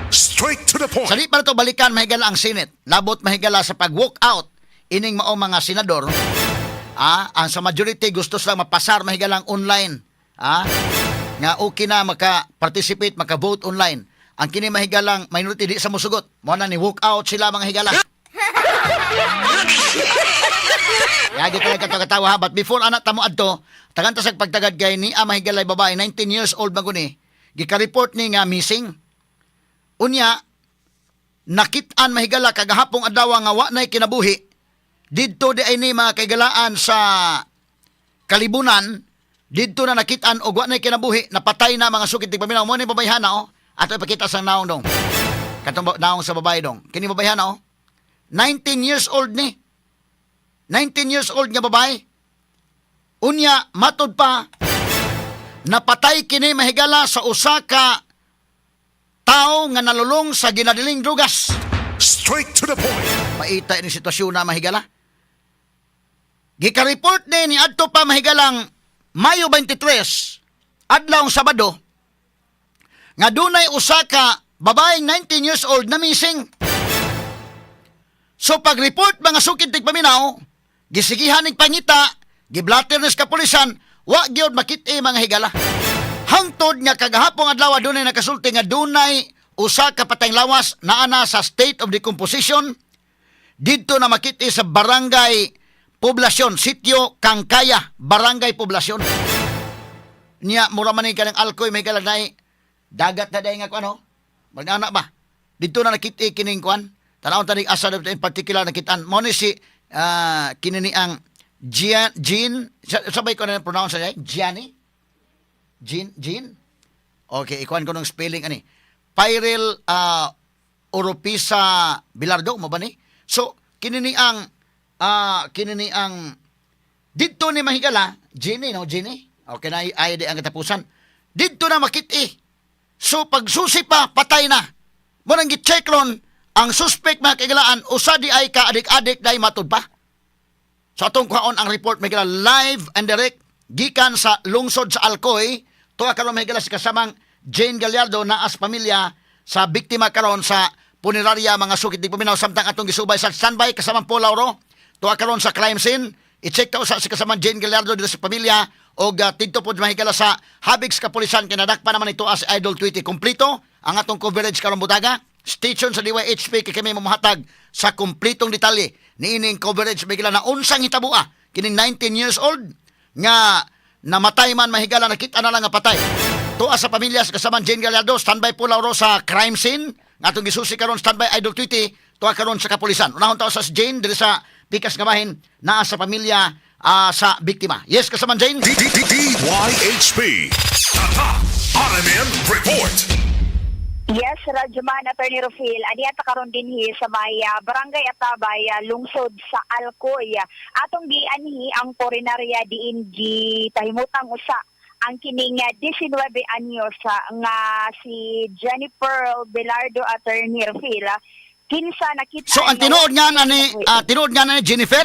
Straight to the point. Sa di pa nato balikan, mahigala, ang Senate. Labot, mahigala, sa pag-walk out ining mao mga senador. Ang sa majority gusto sila mapasar, mahigala, ang online. Nga okay na maka-participate, maka-vote online. Ang kini mahigalang minority di sa musugot. Mo na ni walk out sila, mga higala. Yagi talaga kato katawa ha. But before anak tamo adto, tagan ta sa pagtagad kay ni mahigalay babae, 19 years old man guni. Gika-report ni nga missing. Unya, nakit-an, mahigala, kagahapong adlaw nga wa nay kinabuhi didto di ay ni mga kaigalaan sa Kalibunan. Didto na nakit-an og wa nay kinabuhi, napatay na, mga sukit tigpaminaw. Mo ni babayhana oh, ato ipakita sa naong dong, katong naong sa babae dong. Kini babayhana oh, 19 years old ni, 19 years old nga babae. Unya matud pa, napatay kini, mahigala, sa usa ka tao nga nalulong sa ginadiling drugas. Straight to the point. Paita ni sitwasyon na, mahigala. Gika-report ni adto pa, mahigalang Mayo 23, adlawng Sabado, nga dunay usa ka babaeng 19 years old na missing. So pag-report, mga sukid tigpaminaw, gisigihan ning pangita, giblatter ni sa kapulisan, wa gyud makit-i, mga higala. Hangtod nga kagahapong adlaw dunay nakasulti nga dunay usa ka patayng lawas naa na sa state of decomposition didto na makit-i sa Barangay Poblasyon, Sitio Kangkaya, Barangay Poblasyon. Niya mura man ni kanang Alcoy may nay dagat na dahil nga kuan. Mag-anak ba? Didto na nakit-i kining kuan. Tanawon ta ning asa in particular nakitaan. Mo ni si kini ni ang Gian, Jean, sabay ko na pronounce niya, Gianni? Jean, Jean? Okay, ikuan ko ng spelling ani. Pyril Oropisa Bilardo mo ba ni? So, kini ni ang didto ni, mahigala, Jenny no, Jenny. Okay na ay di ang katapusan. Didto na makit-i. So pagsusi pa, patay na. Mo nang gi-check ron ang suspect, mga kaigalaan, usa di ay ka adik-adik dai matud pa. So atong kuhaon ang report, mahigala, live and direct gikan sa lungsod sa Alcoy. Tuwa karon, mahigala, si kasamang Jane Gallardo naas pamilya sa biktima karon sa punerarya, mga sukit di paminaw, samtang atong gisubay sa standby kasamang Paul Lauro. Tuwa karon sa crime scene. I-check ta usa si kasamang Jane Gallardo dito sa pamilya og tidto pod, mahigala, sa habig sa kapulisan kay nadakpa naman ito as Idol Tweety. Kompleto ang atong coverage karong butaga. Stay tuned sa DYHP kay kami mamuhatag sa kumplitong detalye niining coverage, mahigala, na unsang hitabua kining 19 years old nga namatay man, mahigala, nakita na lang nga patay. Tuwa sa pamilya sa kasaman Jane Gallardo, standby po Lauro sa crime scene. Nga atong gisusi karon, standby Idol Tweety, tuwa karon sa kapulisan. Unahon ta sa si Jane diri sa pikas nga bahin naa sa pamilya sa biktima. Yes, kasaman Jane. D D D DYHP. Tatak RMN Report. Yes, Radyoman, Attorney Rufil, aniya ta karon dinhi sa may Barangay Atabay, lungsod sa Alcoy. Atong gianhi ang punerarya diin gitahimutang usa ang kining 19 anyos nga si Jennifer Belardo, Attorney Rufil. Kinsa nakita So ang tinuod nga na ni tinuod nga na ni Jennifer?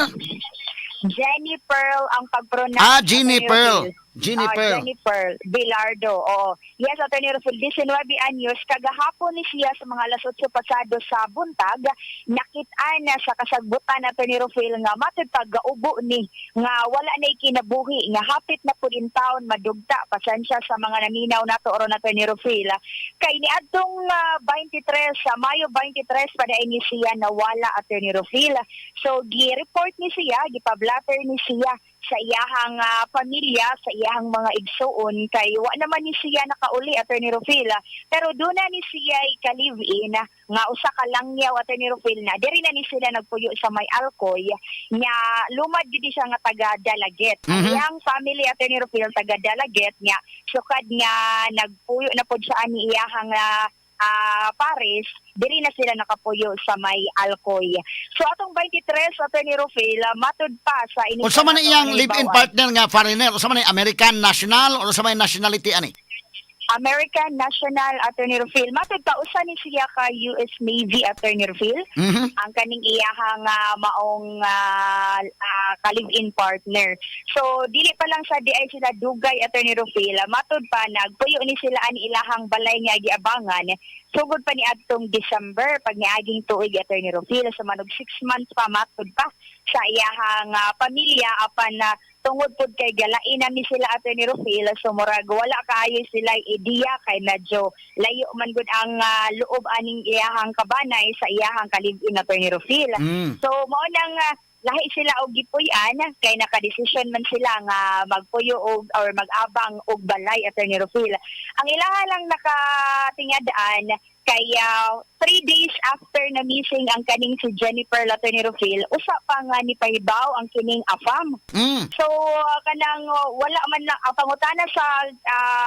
Jenny Pearl ang pag-pronounce. Ah, Jenny Attorney Pearl. Rufil. Jenny Ah, Pearl. Jenny Pearl Bilardo. Oo. Yes, Attorney Rufil, 19 anyos, kagahapon ni siya sa mga alas 8 pasado sa buntag, nakit-an na sa kasagbutan, Attorney Rufil, nga matud pag-gaubo ni nga wala na kinabuhi, nga hapit na pud in town madugta. Pasensya sa mga naminaw nato aron, Attorney Rufil. Kay niadtong 23 sa Mayo 23 pa ni siya nawala, Attorney Rufil. So gi-report ni siya, gipablatter ni siya sa iyahang pamilya, sa iyahang mga igsuon kay wa naman ni siya nakauli, Attorney Rufil. Pero doon na ni siya ka-live-in nga usa ka langyaw, Attorney Rufil, na diri na ni sila nagpuyo sa may Alcoy nya lumad gid siya nga taga Dalaget. Ang iyang family, Attorney Rufil, taga Dalaget nya sukad nga nagpuyo na pod siya ani iyahang Paris, diri na sila nakapuyo sa may Alcoy. So atong 23, Attorney Rufil, matud pa sa ini Unsa man iyang live-in partner nga foreigner? Unsa man ni American national or unsa man nationality ani? American National, Attorney Rufil. Matud pa, usa ni siya ka US Navy, Attorney Rufil. Ang kaning iyahang maong ka-live-in partner. So dili pa lang sa di ay sila dugay, Attorney Rufil. Matud pa, nagpuyo ni sila ani ilahang balay nga giabangan sugod pa ni adtong December pag niaging tuig, Attorney Rufil, sa manog 6 months pa matud pa sa iyahang pamilya, apan na tungod pud kay galain na ni sila, Attorney Rufil, so murag wala kaayo sila ideya kay medyo layo man gud ang loob aning iyahang kabanay sa iyahang ka-live-in, Attorney Rufil. So mao nang lahi sila og gipuy-an kay nakadesisyon man sila nga magpuyo og or mag-abang og balay, Attorney Rufil. Ang ilaha lang nakatingadaan kay 3 days after na missing ang kaning si Jennifer, Attorney Rufil, usa pa nga ni pahibaw ang kining afam. So kanang wala man lang ang pangutana sa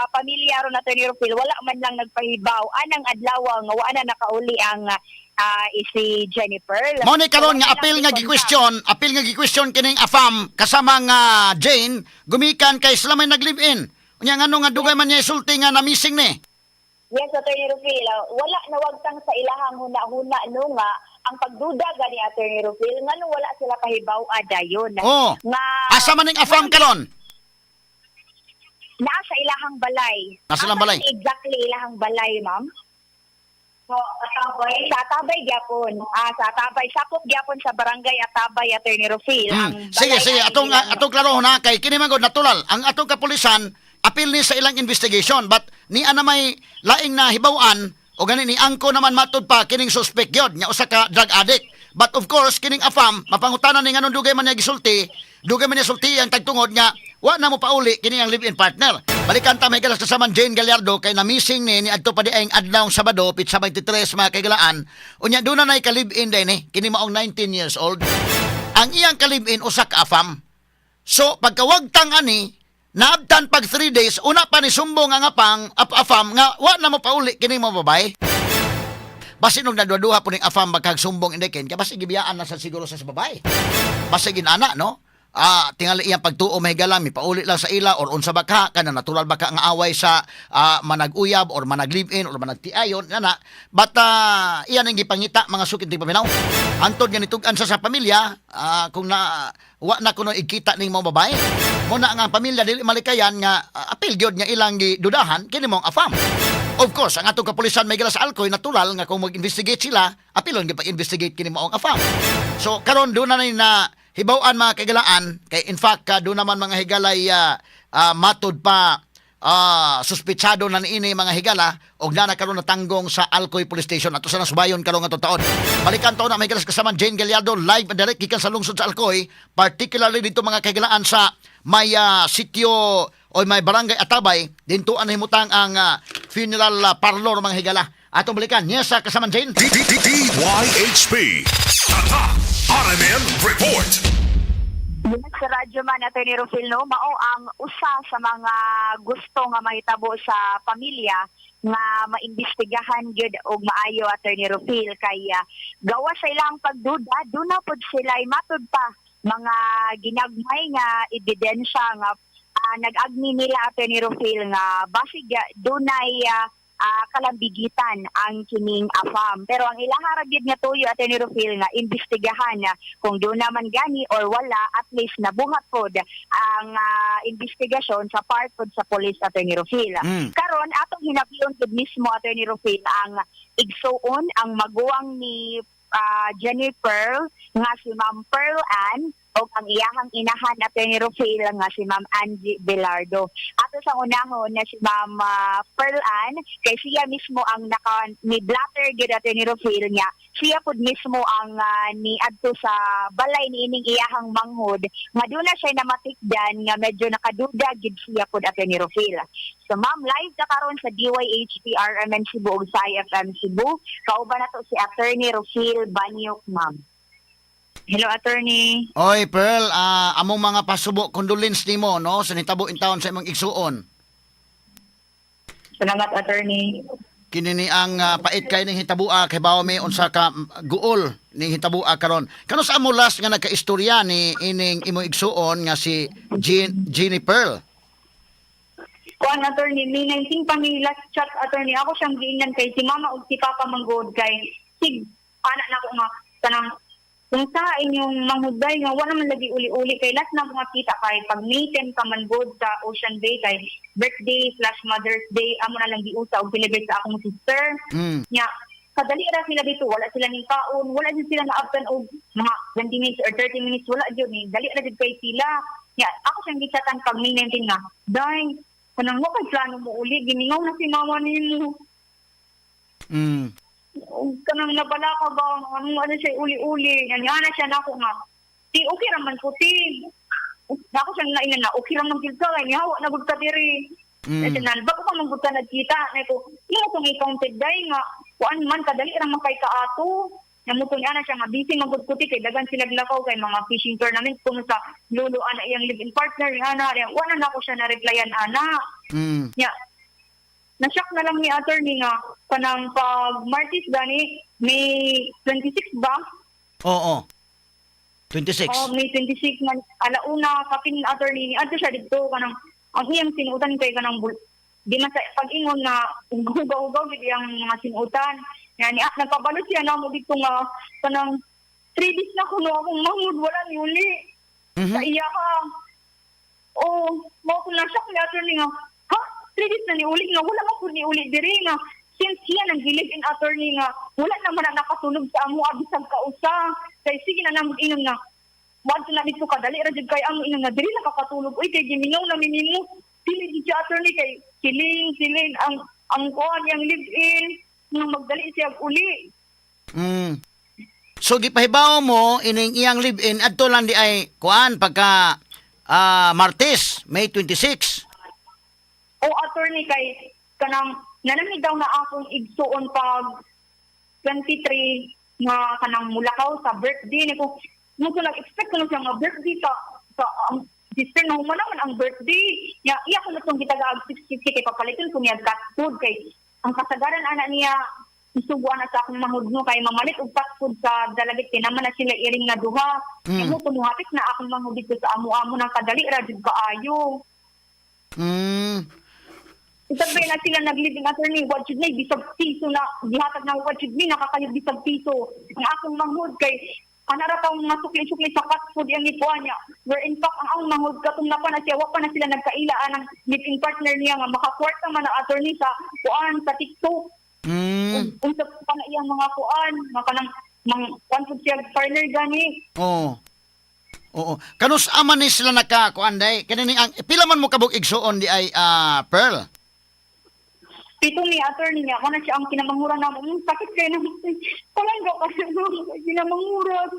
pamilya ron, Attorney Rufil, wala man lang nagpahibaw anang adlaw nga wa na nakauli ang si Jennifer. Mo ni karon nga Wala apil lang nga gikontak. gi-question, apil nga gi-question kining afam kasama nga Jane gumikan kay sila may nag-live-in. Unya ngano nga dugay man niya isulti nga na missing ni? Yes, Attorney Rufil. Wala nawagtang sa ilahang huna-huna no nga ang pagduda gani, Attorney Rufil, ngano wala sila kahibaw dayon. Nga Asa man ning afam karon? Naa sa ilahang balay. Nasa ilang Asa balay? man exactly ilahang balay, ma'am? So, Atabay? Sa Atabay gyapon. Ah, sa Atabay. Sakop gyapon sa Barangay Atabay, Attorney Rufil. Ang Sige, balay sige, ay atong atong klaro na kay kini man gud natural ang atong kapulisan, apil ni sa ilang investigation, but ni ana may laing na hibaw-an o gani ni angko naman matud pa kining suspect gyud nga usa ka drug addict. But of course, kining afam mapangutana ni nganong dugay man niya gisulti, dugay man niya sulti ang tagtungod nga wa na mo pauli kini ang live-in partner. Balikan ta, may galas kasama Jane Gallardo kay na missing ni ni adto pa di ay adlaw Sabado pitsa 23, mga kaigalaan. Unya doon na nay ka live-in din eh kini maong 19 years old. Ang iyang ka-live-in usa ka afam. So pagkawagtang ani, naabtan pag 3 days, una pa ni sumbong ang afam nga wa na mo pauli kini mo babae. Basin og nadwaduha po ning afam magkagsumbong hindi ken kay basi gibiyaan na sa siguro sa babae. Basi ginana no. Tingali iyang pagtuo, mahigala mi pauli lang sa ila or unsa ba ka kana natural ba ka nga away sa manag-uyab or manag live-in or managtiayon nana, but iyan ang gipangita, mga sukit di paminaw, antod nga nitug-an sa pamilya kung na wa na kuno igkita ning mga babae mo na nga ang pamilya dili malikayan nga apil gyud nga ilang gidudahan kini mong afam. Of course, ang atong kapulisan may sa Alcoy, natural nga kung mag-investigate sila, apilon gyud pag-investigate kini maong afam. So karon doon na ni na hibaw-an, mga kaigalaan, kay in fact doon naman, mga higalay, matud pa suspitsado na niini, mga higala, og na karon natanggong sa Alcoy Police Station ato sa nasubayon karon nga taon. Balikan to na may galas kasama Jane Gallardo live and direct gikan sa lungsod sa Alcoy, particularly dito, mga kahigalaan, sa may sitio o may Barangay Atabay dinto ang nahimutang ang funeral parlor, mga higala. Atong balikan niya sa kasama Jane. D D D DYHP. Tatak RMN Report. Yes, sa radyo man, Attorney Rufil, no, mao ang usa sa mga gusto nga mahitabo sa pamilya nga maimbestigahan gyud og maayo, Attorney Rufil, kay gawa sa ilang pagduda, duna pod sila matud pa mga ginagmay nga ebidensya nga nag-agni nila, Attorney Rufil, nga basig dunay kalambigitan ang kining afam. Pero ang ilaha ra gyud nga tuyo, Attorney Rufil, nga imbestigahan na kung doon naman gani or wala, at least nabuhat pod ang investigasyon sa part pod sa police, Attorney Rufil. Karon atong hinabiyon gud mismo, Attorney Rufil, ang igsuon, ang maguwang ni Jenny Pearl nga si Ma'am Pearl Ann o ang iyahang inahan, Attorney Rufil, nga si Ma'am Angie Belardo. Ato sa unahon na si Ma'am Pearl Ann kay siya mismo ang naka ni blatter gyud, Attorney Rufil, niya siya pud mismo ang ni adto sa balay ni ining iyahang manghod nga doon na siya namatikdan nga medyo nakaduda gid siya pud, Attorney Rufil. So ma'am, live ka karon sa DYHP RMN Cebu ug sa IFM Cebu. Kauban nato si Attorney Rufil Banyok, ma'am. Hello, Attorney. Oy Pearl, among mga pasubo, condolence nimo no sa nitabo in taon sa imong igsuon. Salamat, Attorney. Kini ni ang pait kay ning hitabua kay bawo mi unsa ka guol ning hitabua karon. Kano sa amo last nga nagkaistorya ni ining imong igsuon nga si Jean, Jenny Pearl? Kuan, attorney, May 19 pa mi last chat, attorney. Ako siyang giingnan kay si mama ug si papa manggod kay sig ana na ko nga kanang kung sa inyong manghuday nga wala man lagi uli-uli kay last na ko nga kita kay pag May 10 pa man god sa Ocean Bay kay birthday/Mother's Day amo na lang giusa og celebrate sa akong sister. Nya kadali ra sila dito, wala sila ning kaon, wala jud sila naabtan og mga 20 minutes or 30 minutes, wala jud ni dali ra jud kay sila. Nya ako siyang gichatan pag May 19 nga, "Day, kanang mo kay plano mo uli, gimingaw na si mama nimo." Kanang nabala ka ba anong ano siya uli-uli. Nya na siya nako nga, "Ti, okay ra man ko, ti." Ako siyang naingnan na, "Okay ra man gid ka kay nihawa na gud ka diri." Kasi nan, bago ka man gud ka nagkita, na ko, imo kong i-counted day nga, kuan man, kadali ra man kay kaato. Namuto niya na siya nga, busy man gud ko ti, kay dagan sila glakaw kay mga fishing tournament kuno sa lolo ana iyang live-in partner, ana, wala na ako siya na-replyan ana. Ya, na-shock na lang ni attorney nga, kanang pag Martes gani, May 26 ba? Oo. 26. Oh, May 26 man, alauna, kapin attorney, ni adto siya didto, kanang, ang iyang sinuotan kay kanang, di man sa pag-ingon na ugaw-ugaw gid iyang mga sinuotan. Nga ni, nagpabalo siya na mo dito nga, kanang, 3 days na kuno akong manghud, wala ni uli. Sa iya ka. Oh, mao ko na-shock ni attorney nga, ha? 3 days na ni uli nga, wala man pud ni uli diri nga. Since siya nang live in attorney nga, wala naman na nakatulog sa amo bisag kausa. Kay sige na namog ingon nga, Wadto na dito kadali ra jud kay amo ingon nga diri nakakatulog. Uy, kay gimingaw na minimo. Dili jud siya attorney kay siling siling ang kuan yang live in nang magdali siya og uli. So gipahibaw mo ining iyang live-in adto lang di ay kuan pagka Martes, May 26. O attorney, kay kanang nanami daw na akong igsuon pag 23 nga kanang mulakaw sa birthday ni ko. Mo ko nag-expect ko na siya nga birthday sa sister na human naman ang birthday niya. Iya ko na itong gitagaag 650 kay papalitin ko niya fast food kay ang kasagaran ana niya isubuan na sa akong manghud no kay mamalit og fast food sa Dalaguete kay naman na sila iring nga duha. Mo tumuhapit na akong manghud dito sa amo-amo ng kadali ra jud kaayo. Isabay na sila nag-living attorney, what should me, bisag piso na, gihatag na what should me, nakakayod bisag piso. Ang akong manghud kay, anara pa mga sukli-sukli sa fast food yung ipuan niya. Where in fact, ang akong manghud, katong na pa na siya, wa pa na sila nagkailaan ng live-in partner niya nga makakwarta man na attorney sa kuan, sa TikTok. Unsa pa na iyang mga kuan, mga kanang, mang kuan pud siya partner gani. Oo. Oo. Kanus ama ni sila naka kuan day? Kani ni ang pila man mo kabuk igsuon di ay Pearl? Pito ni attorney niya, ako na siya ang kinamanghuran na, sakit kayo na, palangga kasi no, kinamanghuran.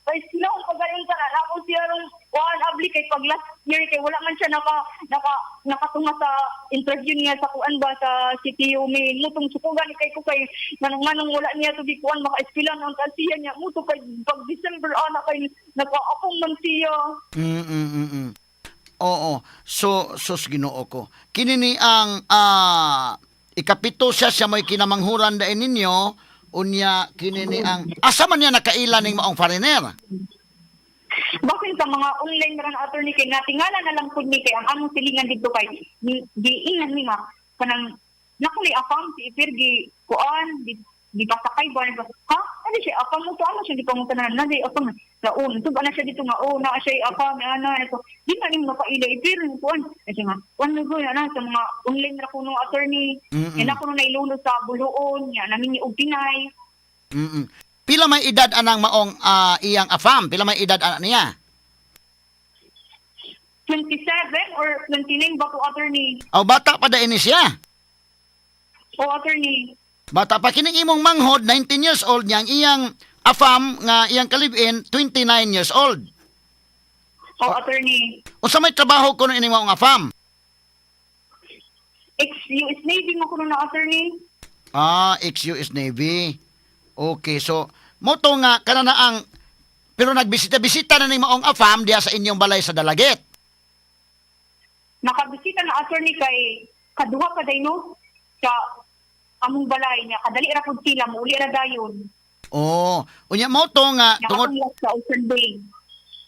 Kay sila ang pagaling ka na ako siya rong kuan abli kay pag last year kay wala man siya naka nakatunga sa interview niya sa kuan ba sa CTU may mutong sukugan kay ko kay manong manong wala niya tubig kuan maka-eskwela ang siya niya muto kay pag December ana kay nakaapong man siya. Oo. So, sus Ginoo ko. Kini ni ang ikapito siya siya mo'y kinamanghuran dain ninyo, unya kini ni ang asa man niya nakaila ning maong foreigner? Basin sa mga online ran attorney kay natingala na lang pud ni kay ang among silingan didto kay giingnan ni nga kanang naku ni afam si Ipir gi kuan di pasakay ba ni ha ano siya afam mo to ano siya di pa mo tanan na di afam na oh tug ana siya dito nga oh na siya afam ana ko di na nimo makaila Ipir ni kuan kasi nga kuan mo ko ana sa mga online ra kuno attorney. Yan ako no nailulo sa buluon nya namin ni og Pinay. Pila may edad anang maong iyang afam? Pila may edad ana niya? 27 or 29 ba to attorney? Aw, bata pa dain ni siya. O attorney. Bata pa kining imong manghod 19 years old niya, ang iyang afam nga iyang kalibin 29 years old. O attorney. Unsa may trabaho kuno ining maong afam? Ex-US Navy mo kuno na attorney. Ah, ex-US Navy. Okay, so moto nga kana na ang pero nagbisita-bisita na ning maong afam diha sa inyong balay sa Dalaguete. Nakabisita na attorney kay kaduha pa day no sa among balay niya kadali ra pud sila muuli ra dayon. Oh, unya mo to nga tungod Nakatungod sa Ocean Bay.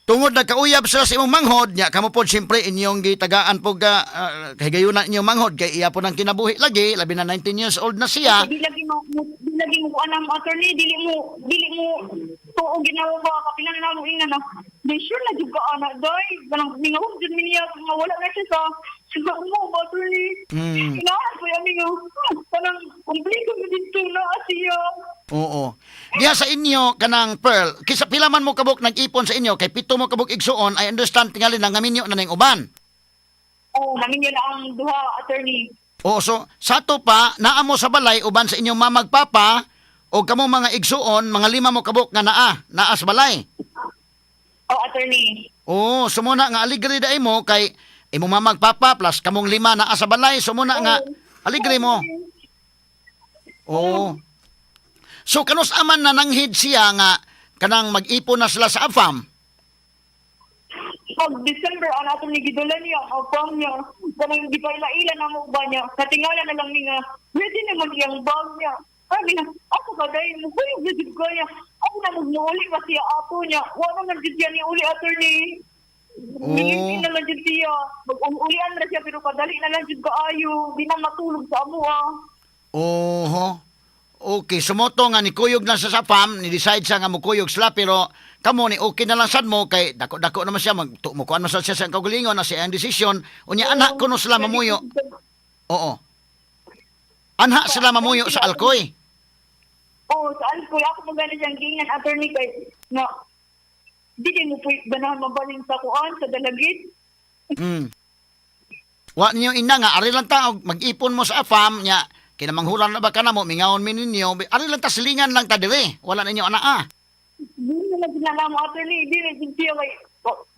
Tungod nagkauyab sila sa imong manghod nya kamo pod siyempre inyong gitagaan pog kahigayunan inyong manghod kay iya po nang kinabuhi lagi, labi na 19 years old na siya. Di lagi mo kuan ang attorney, dili mo tuo ginawa ba kapila na namo ingna na. Di sure na jud ka ana day, kanang mingawag jud mi niya nga wala na siya sa mo ba, attorney. Inahan po yami nga kanang kompleto mi didto na siya. Oo. Diha sa inyo kanang Pearl, kisa pila man mo kabuk nag-ipon sa inyo kay 7 mo kabuk igsuon, I understand tingali na ngaminyo na ning uban. Oh, namin yun ang duha, attorney. Oo, so sa ato pa naa mo sa balay uban sa inyong mamagpapa o kamo mga igsuon, mga 5 mo kabuk nga naa, naa sa balay. Oh, attorney. Oo, sumuna nga aligre dai mo kay imong mamagpapa plus kamong 5 naa sa balay, sumuna nga aligre mo. Oo. So kanus aman na nanghid siya nga kanang mag-ipon na sila sa AFAM? Pag December, ang atong ni gidula niya, ang pang niya, kanang di pa ila na mo ba niya, natingala na lang niya, ready naman iyang bag niya. Sabi na, ako ka dahil mo, kuyog na jud ko niya. Ako na magmuuli pa siya ato niya. Wala man jud siya ni uli, attorney. Oh. Nilipin na lang jud siya. Mag-ulian na siya, pero kadali na lang jud kaayo. Di na matulog sa amo ah. Oho. Okay, sumoto nga ni kuyog na sa AFAM, ni decide siya nga mukuyog sila pero kamo ni okay na lang sad mo kay dako-dako naman siya mag mukuan man sad siya sa iyang kaugalingon na siya ang desisyon. Unya anak kuno sila mamuyo. Oo. Anha sila mamuyo sa Alcoy. Oo, sa Alcoy. Ako magana siyang gingan, attorney, kay, nga, di din mo po ganahan mabalin sa kuan, sa dalagit. Wa ninyo ina nga ari lang ta og mag-ipon mo sa AFAM nya kinamanghuran na ba ka namo mingawon mi ninyo, ari lang ta silingan lang ta diri wala ninyo ana ah. Di na lang sila mo, attorney. Di na siya kay,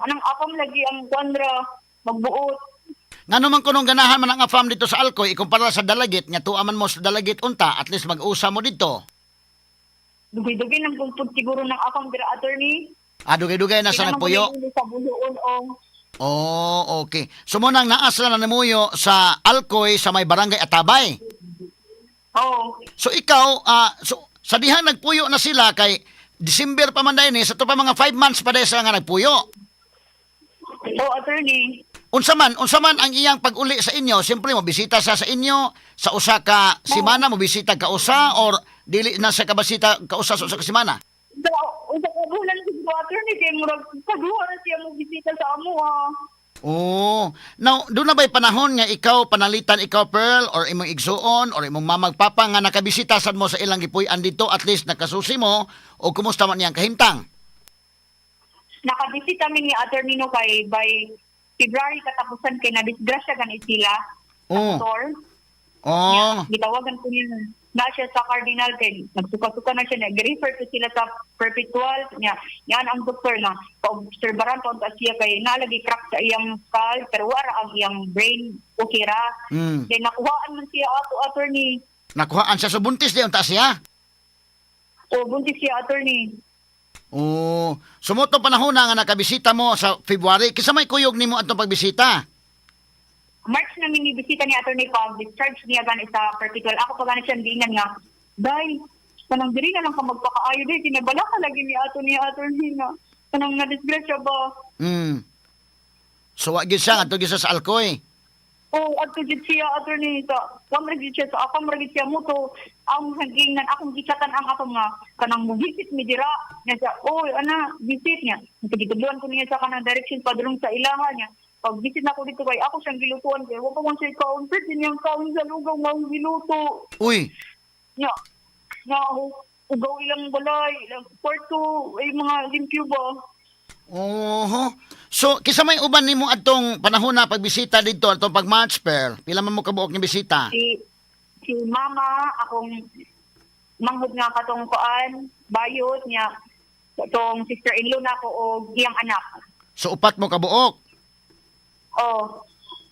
anong akam lagi ang kuan ra, magbuot. Ngano man kunong ganahan man ang AFAM dito sa Alcoy ikumpara sa Dalagit nya tuwa man mo sa Dalagit unta at least mag-usa mo dito. Dugay-dugay ng pugpug siguro ng akam dira, attorney. Ah, dugay-dugay na sa Di naman nagpuyo. ko sa buloon, oh. Oh, okay. So mo nang naas na namuyo sa Alcoy sa may barangay Atabay. Oo. So ikaw, so sa dihang nagpuyo na sila kay December pa man dahil ni, sa to pa mga 5 months pa dahil sila nga nagpuyo. Oh, attorney. Unsa man ang iyang pag-uli sa inyo, siyempre mo bisita sa inyo sa usa ka semana, mo bisita ka usa or dili na sa kabasita ka usa sa usa ka semana. Sa kabulan siguro, attorney, kay murag kaduha na siya mo bisita sa amo, ah. Oh. Now, doon na ba'y panahon nga ikaw panalitan ikaw Pearl or imong igsuon or imong mamagpapa nga nakabisita sad mo sa ilang gipuy-an dito at least nakasusi mo o kumusta man niyang kahimtang? Nakabisita mi ni attorney no kay by February katapusan kay nadisgrasya gani sila sa motor. Oh. Gitawagan ko niya na siya sa Cardinal kay nagsuka-suka na siya, nag-refer to sila sa Perpetual niya. Yan ang doktor na paobserbaran pa unta siya kay nalagi crack sa iyang skull pero wala ang iyang brain okay ra. Then nakuhaan man siya ato, attorney. Nakuhaan siya sa buntis di unta siya. O buntis siya, attorney. Oh, sumuto panahon na nga nakabisita mo sa February kinsa may kuyog nimo atong pagbisita? March na minibisita ni attorney pag discharge niya gani sa Perpetual. Ako pa gani siyang giingan nga, "Day, kanang diri na lang ka magpakaayo day, kinabala ka lagi ni ato ni attorney na kanang na-disgrasya ba?" So wa gyud siya ngadto gyud siya sa Alcoy. Oh, adto jud siya, attorney, sa wam ra jud siya sa akong ra jud siya mo to ang giingnan akong gisatan ang akong nga kanang mo visit mi dira niya siya. "Oy ana, visit niya." Gitudluan ko niya sa kanang direction padulong sa ilaha niya. Pag visit na ko dito kay ako siyang gilutuan kay wa pa man siya kaon pwede niyang kaon sa lugaw nga akong giluto. Uy, Nya nga ugaw ilang balay, ilang kwarto ay mga limpyo ba. Oho. So, kisa may uban nimo atong panahon na pagbisita dito atong pag March Pearl, pila man mo kabuok ni bisita? Si mama, akong manghod nga katong kuan bayot niya, katong sister-in-law na ako o iyang anak. So upat mo kabuok. Oh.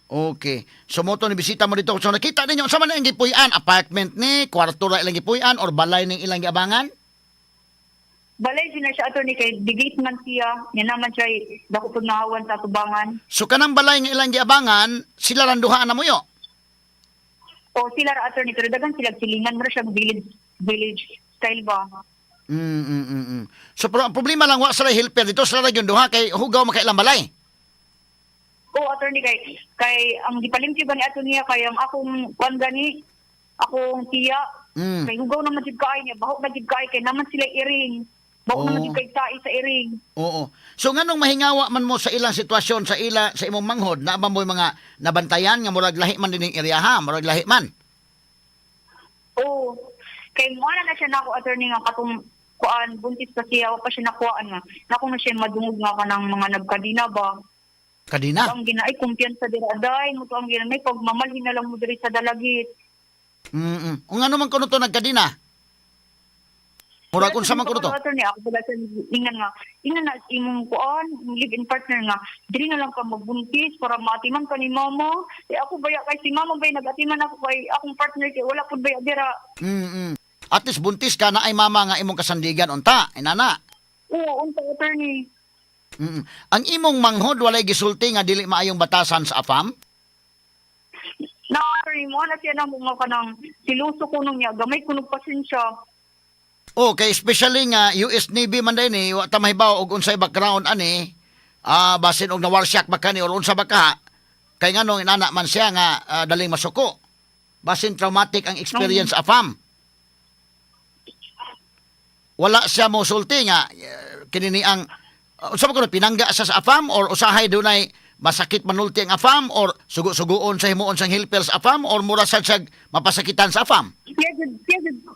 Okay. So mo to ni bisita mo dito. So nakita ninyo unsa man ang gipuy-an? Apartment ni, kwarto ra ilang gipuy-an or balay ning ilang giabangan? Balay siya na siya, attorney, kay digit man siya niya naman siya dako pud nahawan sa tubangan. So kanang balay nga ilang giabangan, sila lang duha na muyo. O sila ra, attorney, pero dagan sila silingan mo siya village village style ba. So pero ang problema lang, wa sila helper dito sila ra gyud duha kay hugaw makailang balay. O attorney, kay kay ang gipalimpyo gani ato niya kay ang akong kuan gani, akong tiya. Kay hugaw naman jud kaay niya, baho na jud kaay kay naman sila iring. Baho naman jud kay tae sa iring. Oo. So nganong mahingawa man mo sa ilang sitwasyon sa ila sa imong manghod, naa ba mo'y mga nabantayan nga murag lahi man dining area ha, murag lahi man? Oo. Kay mo na siya nako, attorney, nga katong kuan buntis pa siya, wa pa siya nakuhaan nga. Nako na siya madungog nga kanang mga nagkadina ba. Kadina. Ang gina ay kumpiyansa dira day mo to, ang gina may pagmamalhin na lang mo diri sa Dalagit. Kung ano man kuno to nagkadina? Murag unsa man kuno to? Attorney, ako pala sa ingan nga, ingan na imong kuan, live-in partner nga, diri na lang ka magbuntis para maatiman ka ni mama. Eh ako baya kay si mama bay nagatiman ako kay akong partner kay wala pud baya dira. At least buntis ka na ay mama nga imong kasandigan unta, inana. Oo, unta, attorney. Ang imong manghod walay gisulti nga dili maayong batasan sa AFAM? Na attorney, mo na siya na mo nga kanang siluso ko nung niya, gamay ko nung pasensya. Okay, especially nga US Navy man din eh, wa ta mahibaw og unsay background ani. Ah, basin og na-warsyak ba kani or unsa ba ka? Kay nganong inana man siya nga daling masuko. Basin traumatic ang experience AFAM. Wala siya mo sulti nga kini ni ang unsa ba kuno pinangga siya sa AFAM or usahay dunay masakit manulti ang AFAM or sugo-sugoon sa himuon sang helper sa AFAM or mura sad siya mapasakitan sa AFAM? Siya jud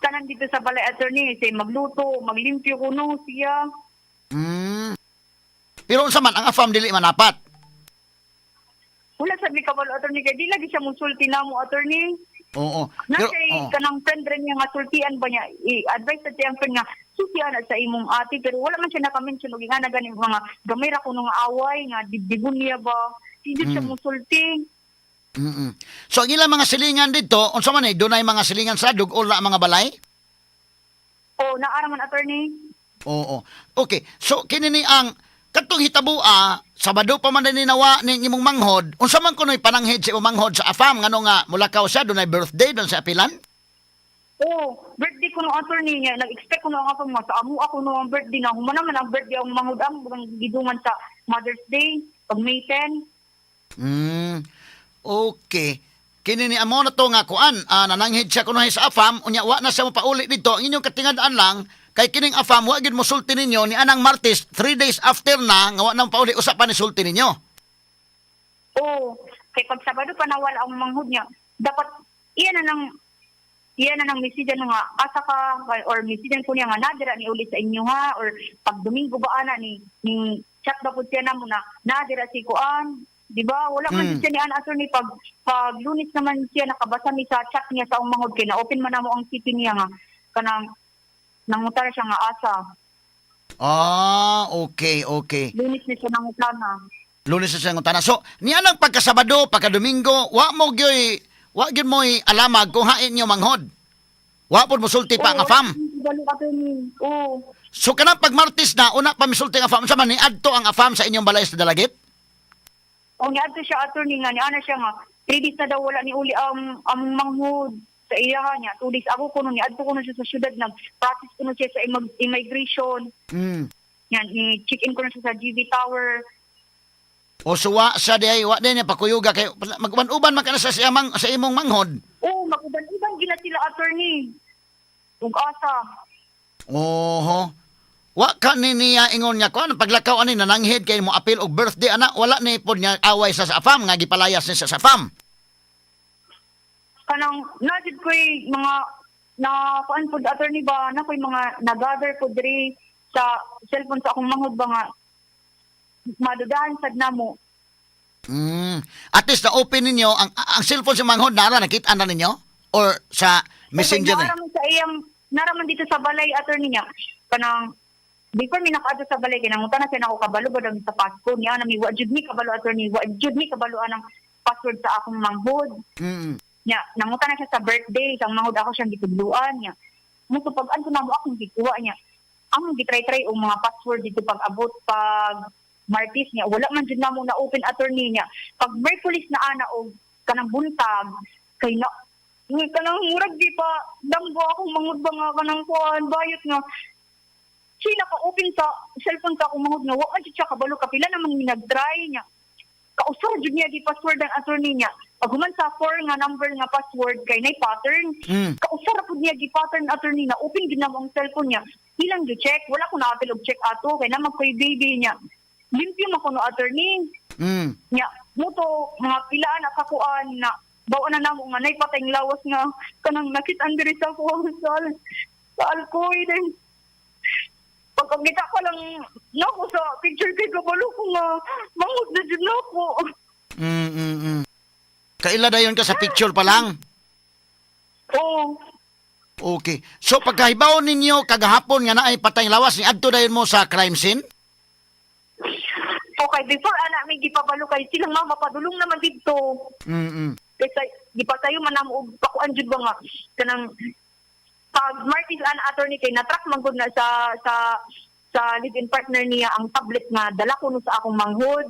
tanan dito sa balay, attorney, siya magluto, maglimpyo kuno siya. Pero unsa man ang AFAM dili manapat. Wala sa mi kabalo, attorney, kay di lagi siya musulti namo, attorney. Oo. Na Pero, siya oo. kanang friend rin niya nga sultian ba niya, i-advise sa siyang friend nga susian na sa imong ate, pero wala man siya naka-mention og ingana gani mga gamay ra kuno nga away nga dibdibon niya ba. Hindi siya musulti. So ang ilang mga silingan dito, unsa man eh, dunay mga silingan sa dug-ol na ang mga balay? O naara man, attorney. Oo. Okay. So kini ni ang katong hitaboa, Sabado pa man ni nawa ning imong manghod, unsa man kuno'y pananghid sa imong manghod sa AFAM ngano nga mulakaw siya, dunay birthday doon sa apilan? Oh, birthday ko no, attorney, niya. Nag-expect ko no ang akong mga sa amo ako no ang birthday na human naman ang birthday ang manghod ang gidungan sa Mother's Day pag May 10. Okay. Kini ni amo na to nga kuan, nananghid siya kunohay sa AFAM, unya wa na siya mopauli dito. Ang inyong katingad-an lang kay kining AFAM wa gyud mosulti ninyo ni anang Martes, 3 days after na nga wa na mopauli, usa pa ni sulti ninyo. Oh, kay pag Sabado pa nawala ang manghod niya, dapat iya na nang message nga asa ka or message ko niya nga nadira ni uli sa inyo ha, or pag Domingo ba ana ni chat ba pud siya namo na nadira si kuan, di ba? Wala man siya ni ana, attorney. Pag Lunes naman siya nakabasa mi sa chat niya sa akong manghod kay na open man namo ang CP niya nga kanang nangutana siya nga asa. Ah, okay. Lunes ni siya nangutana. Lunes na siya ngutana. So, niya nang pagkasabado, pagka-Domingo, wa gyud mo'y alamag kung hain niyo manghod. Wa pod mosulti pa ang AFAM. Balo, attorney. Oo. So kanang pag Martes na una pa misulti ang AFAM, unsa man ni adto ang AFAM sa inyong balay sa Dalagit? O niadto siya, attorney, nga ni ana siya nga 3 days na daw wala ni uli ang manghud sa iya niya. 2 days ako kuno ni adto kuno siya sa syudad, nag process kuno siya sa immigration. Yan, ni check in kuno siya sa GV Tower. O suwa sa diay wa din niya pakuyuga kay maguban-uban man ka na sa imong manghod. Oo, maguban-uban gina sila, attorney. Ug asa. Oho. Wa ka ni niya ingon niya kuan paglakaw ani nananghid kay mo apil og birthday ana, wala ni pod niya away sa AFAM nga gipalayas ni sa AFAM? Kanang najud ko'y mga na kuan pud, attorney, ba na ko'y mga nagather pud diri sa cellphone sa akong manghud ba nga madudahan sad namo. At least na open ninyo ang cellphone sa manghod, nara nakita na ninyo or sa Messenger ni. Nara man sa iyang, nara man dito sa balay, attorney, niya. Kanang before mi nakaadto sa balay kay nangutan na siya nako kabalo ba daw sa passcode niya na mi, wa jud mi kabalo, attorney, wa jud mi kabalo anang password sa akong manghod. Nya nangutan na siya sa birthday sang manghod, ako siyang gitudluan niya. Mo so pag anto na mo akong gikuha niya. Ang gitry-try og mga password dito pag abot pag Martes niya, wala man jud namo na open, attorney, niya. Pag Merkulis na ana og kanang buntag kay na ni kanang murag di pa damgo akong manghud ba nga kanang kuan bayot nga Siya naka-open sa cellphone sa akong manghod nga wa man jud siya kabalo kapila naman mi nag-try niya. Kausar jud niya gi password ang attorney niya. Pag human sa four nga number nga password kay nay pattern. Kausar ra pud niya gi pattern, attorney, na open gid namo ang cellphone niya. Ilang gi check, wala ko naapil og check ato kay na magkoy baby niya. Limpyo man kuno, attorney. Nya muto mga pilaan na kakuan na bawa na namo nga nay patay lawas nga kanang nakit-an diri sa ako sa Alcoy din. Pagkakita ko lang nako sa picture kay kabalo ko nga manghod na jud nako. Kaila dayon ka sa picture pa lang? Oo. Okay. So pagkahibaw ninyo kagahapon nga naay patay lawas ni adto dayon mo sa crime scene? Okay, before ana may gipabalo kay silang mama padulong naman didto. Kaysa gipatayo man namo og pakuan jud ba nga kanang pag Martis an attorney kay na-track man gud na sa live-in partner niya ang tablet nga dala ko no sa akong manghod.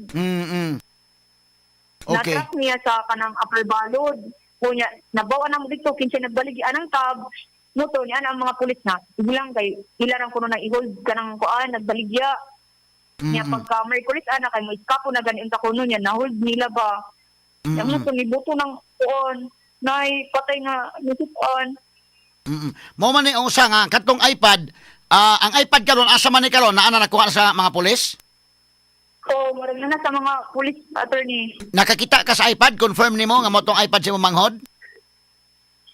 Na-track niya sa kanang Upper Balod. Kunya, nabawa na mo dito, kinsa nagbaligi anang tab, muto niya ang mga pulis na, sige lang kay ilarang kuno na i-hold kanang kuan, nagbaligya. Niya pagka Merkulis ana kay mo iskapo na ganin ta kuno niya, na-hold nila ba. Niya mo buto ng kuan, nay patay nga nisukan. Mo man ni ang usa nga katong iPad, ang iPad karon asa man ni karon naa na nakuha sa mga pulis? So, murag na na sa mga police, attorney. Nakakita ka sa iPad, confirm nimo nga mo tong iPad sa imong manghod?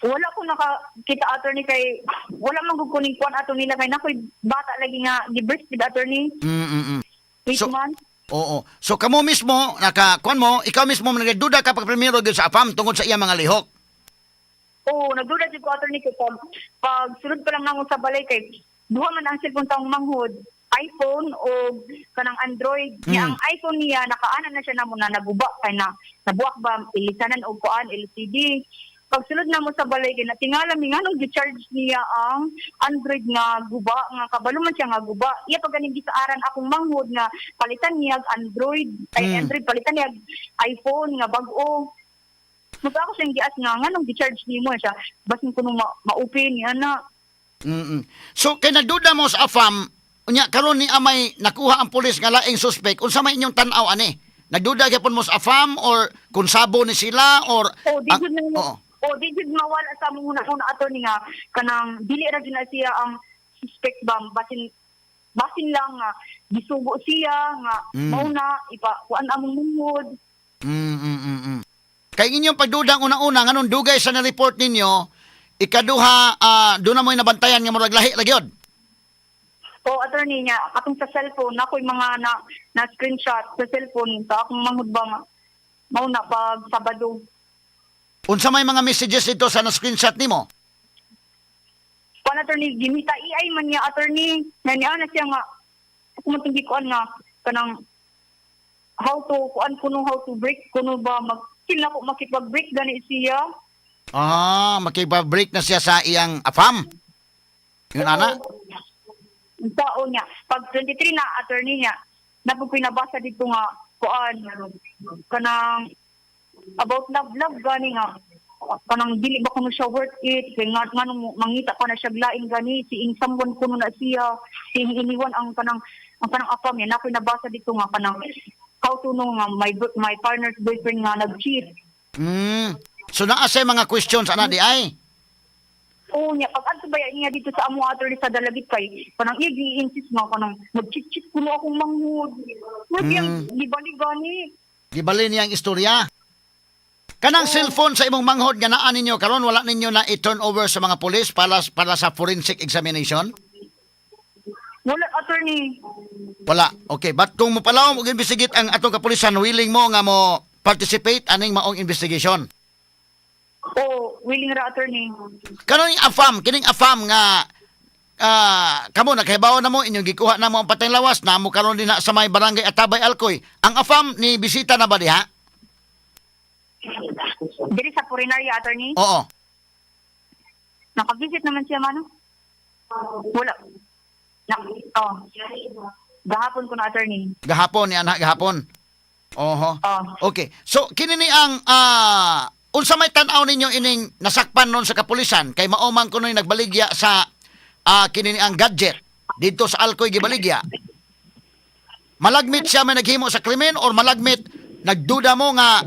Wala ko nakakita, attorney, kay wala man gud kuning kuan ato nila kay nakoy bata lagi nga gi-breastfeed, attorney. 8 months. Oo. So kamo mismo naka kuan mo, ikaw mismo nagduda ka pag primero gyud sa AFAM tungod sa iya mga lihok. Oo, nagduda jud ko, attorney, kay pag sulod pa lang namo sa balay kay duha man ang cellphone sa akong manghod, iPhone o kanang Android. Niya ang iPhone niya nakaana na siya namo na naguba kay na nabuak ba ilisanan og kuan LCD. Pag sulod namo sa balay kay natingala mi nganong gi-charge niya ang Android nga guba nga kabalo man siya nga guba. Iya pa ganing gisaaran akong manghod nga palitan niya og Android ay Android, palitan niya og iPhone nga bag-o. Muta ako siyang gias nga nganong gi-charge nimo siya basin kuno ma-open niya na. So kay nagduda mo sa AFAM, unya karon ni amay nakuha ang pulis nga laing suspect, unsa may inyong tan-aw ani? Nagduda gyapon mo sa AFAM or kung sabo ni sila or O di jud na Oo. o di jud mawala sa among una-una, attorney, nga kanang dili ra jud na siya ang suspect ba, basin basin lang nga gisugo siya nga mao na ipa kuan among manghod. Kay inyong pagdudang una-una nganong dugay sa na-report ninyo, ikaduha doon na mo'y nabantayan nga murag lahi ra gyud. O attorney niya katong sa cellphone nakoy mga na screenshot sa cellphone sa akong manghod ba nga mao na pag Sabado. Unsa may mga messages dito sa na-screenshot nimo? Kuan, attorney, gimita AI man niya, attorney, na niya na siya nga ako man tong gikuan nga kanang how to kuan kuno, how to break kuno ba, mag sila ko makipag-break gani siya. Ah, makipag-break na siya sa iyang AFAM. Yun ana. Ang tao niya pag 23 na, attorney, niya napag pinabasa dito nga kuan kanang about love love gani nga kanang dili ba kuno siya worth it kay nga nganong mangita pa na siya lain gani seeing someone kuno na siya seeing iniwan ang kanang afam niya. Nakoy nabasa dito nga kanang how to know nga my partner's boyfriend nga nag-cheat. So naa say mga questions ana di ay. Oo niya, pag adto ba niya dito sa amo, attorney, sa Dalagit kay kanang iya gi-insist nga kanang nag-cheat-cheat kuno akong manghod. Wag yang gibali gani. Gibali niya ang istorya. Kanang cellphone sa imong manghod nga naa ninyo karon wala ninyo na i-turn over sa mga pulis para sa forensic examination? Wala, attorney. Wala. Okay, but kung mopalawom og investigate ang atong kapulisan, willing mo nga mo participate aning maong investigation? Oo, willing ra, attorney. Kanang AFAM, kining AFAM nga kamo nakahibaw na mo inyong gikuha na mo ang patay lawas na mo karon din na sa may barangay Atabay Alcoy. Ang AFAM ni bisita na ba diha? Diri sa Purinaria, attorney. Oo. Nakavisit naman siya mano. Wala. Na, oh. Gahapon ko na, attorney. Gahapon ni anak gahapon. Oho. Oh. Okay. So kini ni ang unsa may tan-aw ninyo ining nasakpan nun sa kapulisan kay mao man kuno'y nagbaligya sa kini ni ang gadget. Didto sa Alcoy gibaligya. Malagmit siya may naghimo sa krimen or malagmit nagduda mo nga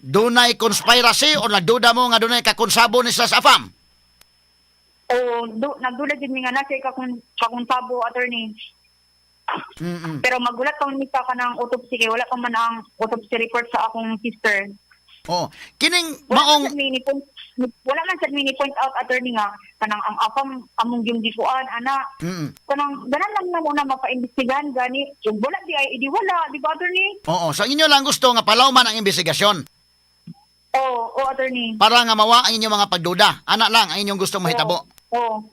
dunay conspiracy or nagduda mo nga dunay kakonsabo ni sila sa AFAM? O nagduda jud mi nga na siya kakunsabo, attorney. Pero magulat pa man sa kanang autopsy kay wala pa man ang autopsy report sa akong sister. Oh, kining Wala maong man sad mi ni point, wala man sad mi ni point out, attorney, nga kanang ang AFAM among yung gikuan ana. Kanang ganan lang na muna mapaimbestigahan gani. Yung wala di ay idi wala, di ba, attorney? Oo, so inyo lang gusto nga palawman ang investigasyon Oo, oh, attorney. para nga mawa ang inyong mga pagduda. Ana lang ang inyong gusto mahitabo. Oo.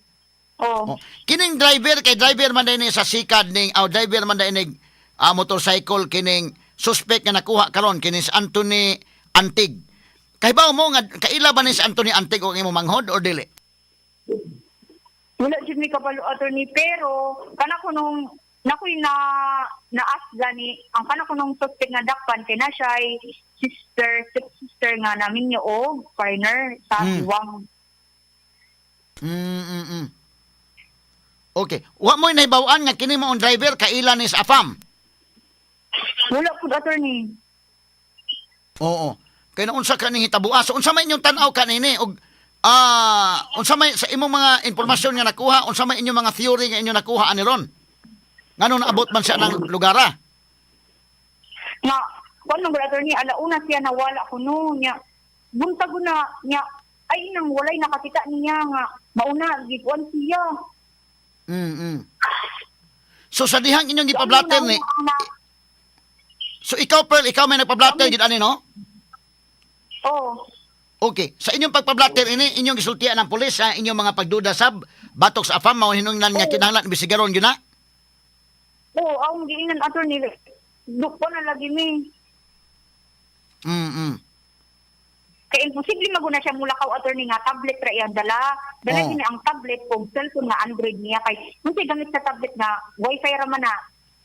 Oo. Oh. Kining driver kay driver man din sa sikad ning aw driver man din ning motorcycle kining suspect nga nakuha karon kining si Anthony Antig. Kahibaw mo nga kaila ba ni si Anthony Antig og imong manghod or dili? Wala jud mi kabalo, attorney, pero kana ko nung nakoy na na-ask gani ang kana ko nung suspect nga dakpan kay na siya sister, step sister nga namin niyo og foreigner sa Wang. Okay. Wa mo'y nahibaw-an nga kini maong driver kaila ni sa AFAM? Wala pud, attorney. Oo. Kay naunsa ka ning hitabua? So unsa may inyong tan-aw kanini og unsa may sa imong mga impormasyon nga nakuha, unsa may inyong mga theory nga inyong nakuha ani ron? Ngano naabot man siya ng lugar ah? Nga kuan man gud, attorney, alauna siya nawala kuno niya. Buntag na niya ay nang walay nakakita niya nga mauna gikuan siya. So sa dihang inyong gipablatter ni So ikaw, Pearl, ikaw may nagpablatter gid ani, no? Oh. Okay. Sa inyong pagpablatter ini inyong gisultian ang pulis sa inyong mga pagduda sab batok sa AFAM mao hinungdan nga kinahanglan imbestigaron gyud na. Oo, ang giingnan, attorney. Dukpo na lagi mi. Kay imposible maguna siya mulakaw, attorney, nga tablet ra iyang dala. Dala gini ang tablet kung cellphone nga Android niya kay unsay gamit sa tablet nga wifi ra man na.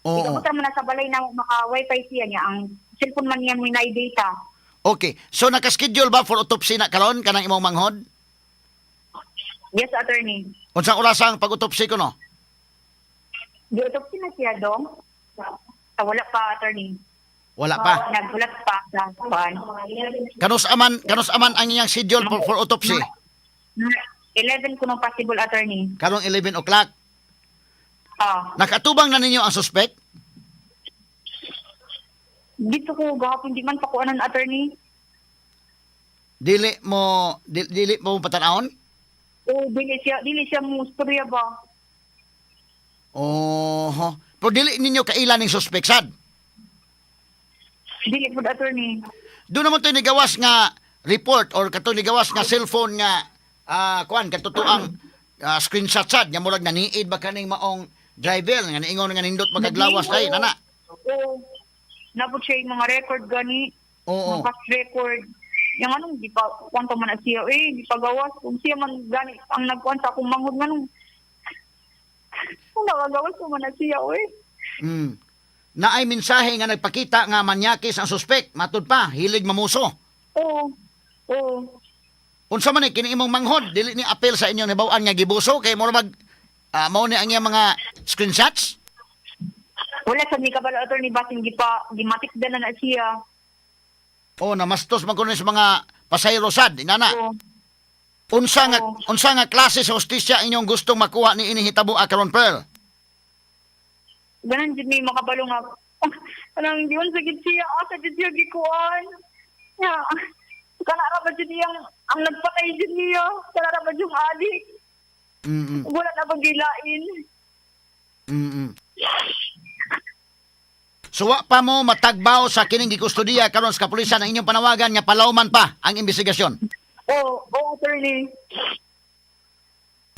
Igamot ra man na sa balay na maka wifi siya niya ang cellphone man niya mo naay data. Okay. So nakaschedule ba for autopsy na karon kanang imong manghod? Yes, attorney. Unsang oras ang pag-autopsy ko no? Di autopsy na siya dong. Wala pa, attorney. Wala pa. Nagulat pa sa kuan. Kanus aman ang iyang schedule for autopsy? 11 kuno possible, attorney. Karong 11 o'clock. Ah, Nakatubang na ninyo ang suspect? Dito ko gahapon di man pakuanan, attorney. Dili mo patanawon? O dili siya mo istorya ba? Oho. Pero dili ninyo kaila ning suspect sad. Dili pud, attorney. Doon naman to'y nigawas nga report or katong nigawas nga cellphone nga kuan katotoang screenshot sad nga murag naniid ba kaning maong driver nga niingon nga nindot magaglawas kay nana. Oo. Napod siya yung mga record gani. Oo. Mga past record. Yung anong, di pa, kwanto man na siya, eh, di pa gawas. Kung siya man gani, ang nagkuhan sa akong manghod nga nung, kung nakagawas ko man na siya, eh. Naay mensahe nga nagpakita nga manyakis ang suspect, matud pa hilig mamuso. Oo. Oo. Unsa man ni kini imong manghod, dili ni apel sa inyong nibaw-an nga gibuso kay mura mag mao ni ang iyang mga screenshots? Wala sa ni kabalo, attorney, basin di pa, gimatik na na siya. O namastos man kuno sa mga pasahero sad, inana. Oo. Unsa nga klase sa hustisya inyong gustong makuha ni ining hitabo karon, Pearl? Ganan jud may makabalo nga, kanang di man sakit siya, asa jud siya gikuan. Ya, kana ra ba jud iyang ang nagpatay jud niya, kana ra ba jud adik. Wala na bang gilain. So wa pa mo matagbaw sa kining gikustudiya karon sa kapulisan ang inyong panawagan nga palawman pa ang investigasyon? Oh, attorney.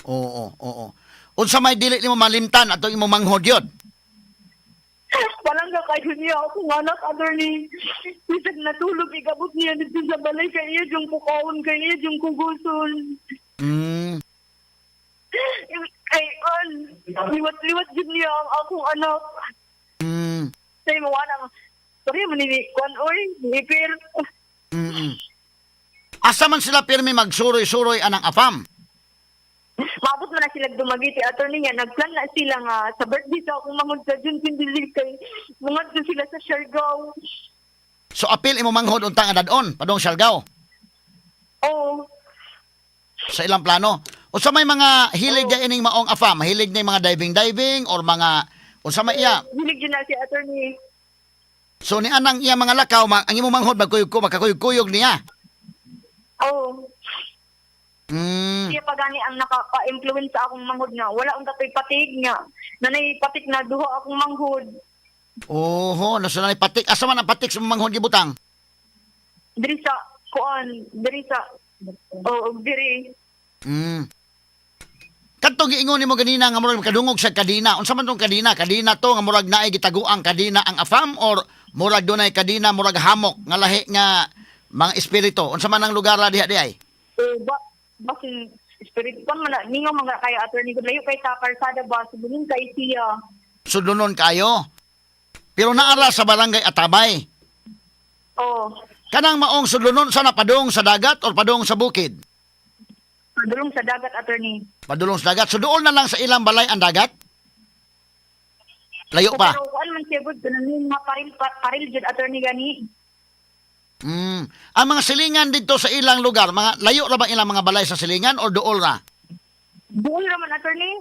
Oo. Unsa may dili nimo malimtan atong imong manghod yun? Palangga kayo niya akong anak, attorney. Bisag natulog, igabot niya dito sa balay kay iya yung pukawon, kay iya yung kuguson. Kay on, liwat-liwat jud niya ang akong anak. Say mo wala, sorry man ni kuan oy, nipir. Asa man sila pirmi magsuroy-suroy anang afam? Maabot Naabot man na sila Dumaguete, attorney niya. Nagplan na sila nga sa birthday sa akong manghod sa June 26 kay mangadto sila sa Siargao. So apil imo manghod unta nga dadon padong Siargao Oo. sa ilang plano. Unsa may mga hilig oh, ining maong afam? Hilig na yung mga diving diving or mga unsa may iya? Hilig yun na si attorney. So ni anang iya mga lakaw, ang imong manghod magkuyog ko makakuyog-kuyog niya. Oo. Siya pa gani ang nakapa-influence sa akong manghod nga. Wala akong tatoy patig nga. Nanay patik na duha akong manghod. Oho, nasa na patik. Asa man ang patik sa manghod gibutang? Diri sa kuan, diri sa, oo, diri. Kadtong giingon nimo ganina nga murag kadungog sa kadina. Unsa man tong kadina? Kadina to nga murag naay gitaguang kadina ang afam or murag dunay kadina murag hamok nga lahi nga mga espiritu. Unsa man ang lugar ra diha di ay? Eh, ba, basin spirit kuan man na ningo mga kay attorney ko layo kay sa kalsada ba subulin kay siya. Sudlonon kayo. Pero naara sa barangay Atabay. Oh, Kanang maong sudlonon sana padung sa dagat or padung sa bukid? padulong sa dagat, attorney. Padulong sa dagat. So doon na lang sa ilang balay ang dagat? Layo pa. Pero kuan man siya gud kanang mga paril paril jud, attorney, gani. Ang mga silingan dito sa ilang lugar, mga layo ra ba ilang mga balay sa silingan or dool ra? Buol ra man, attorney.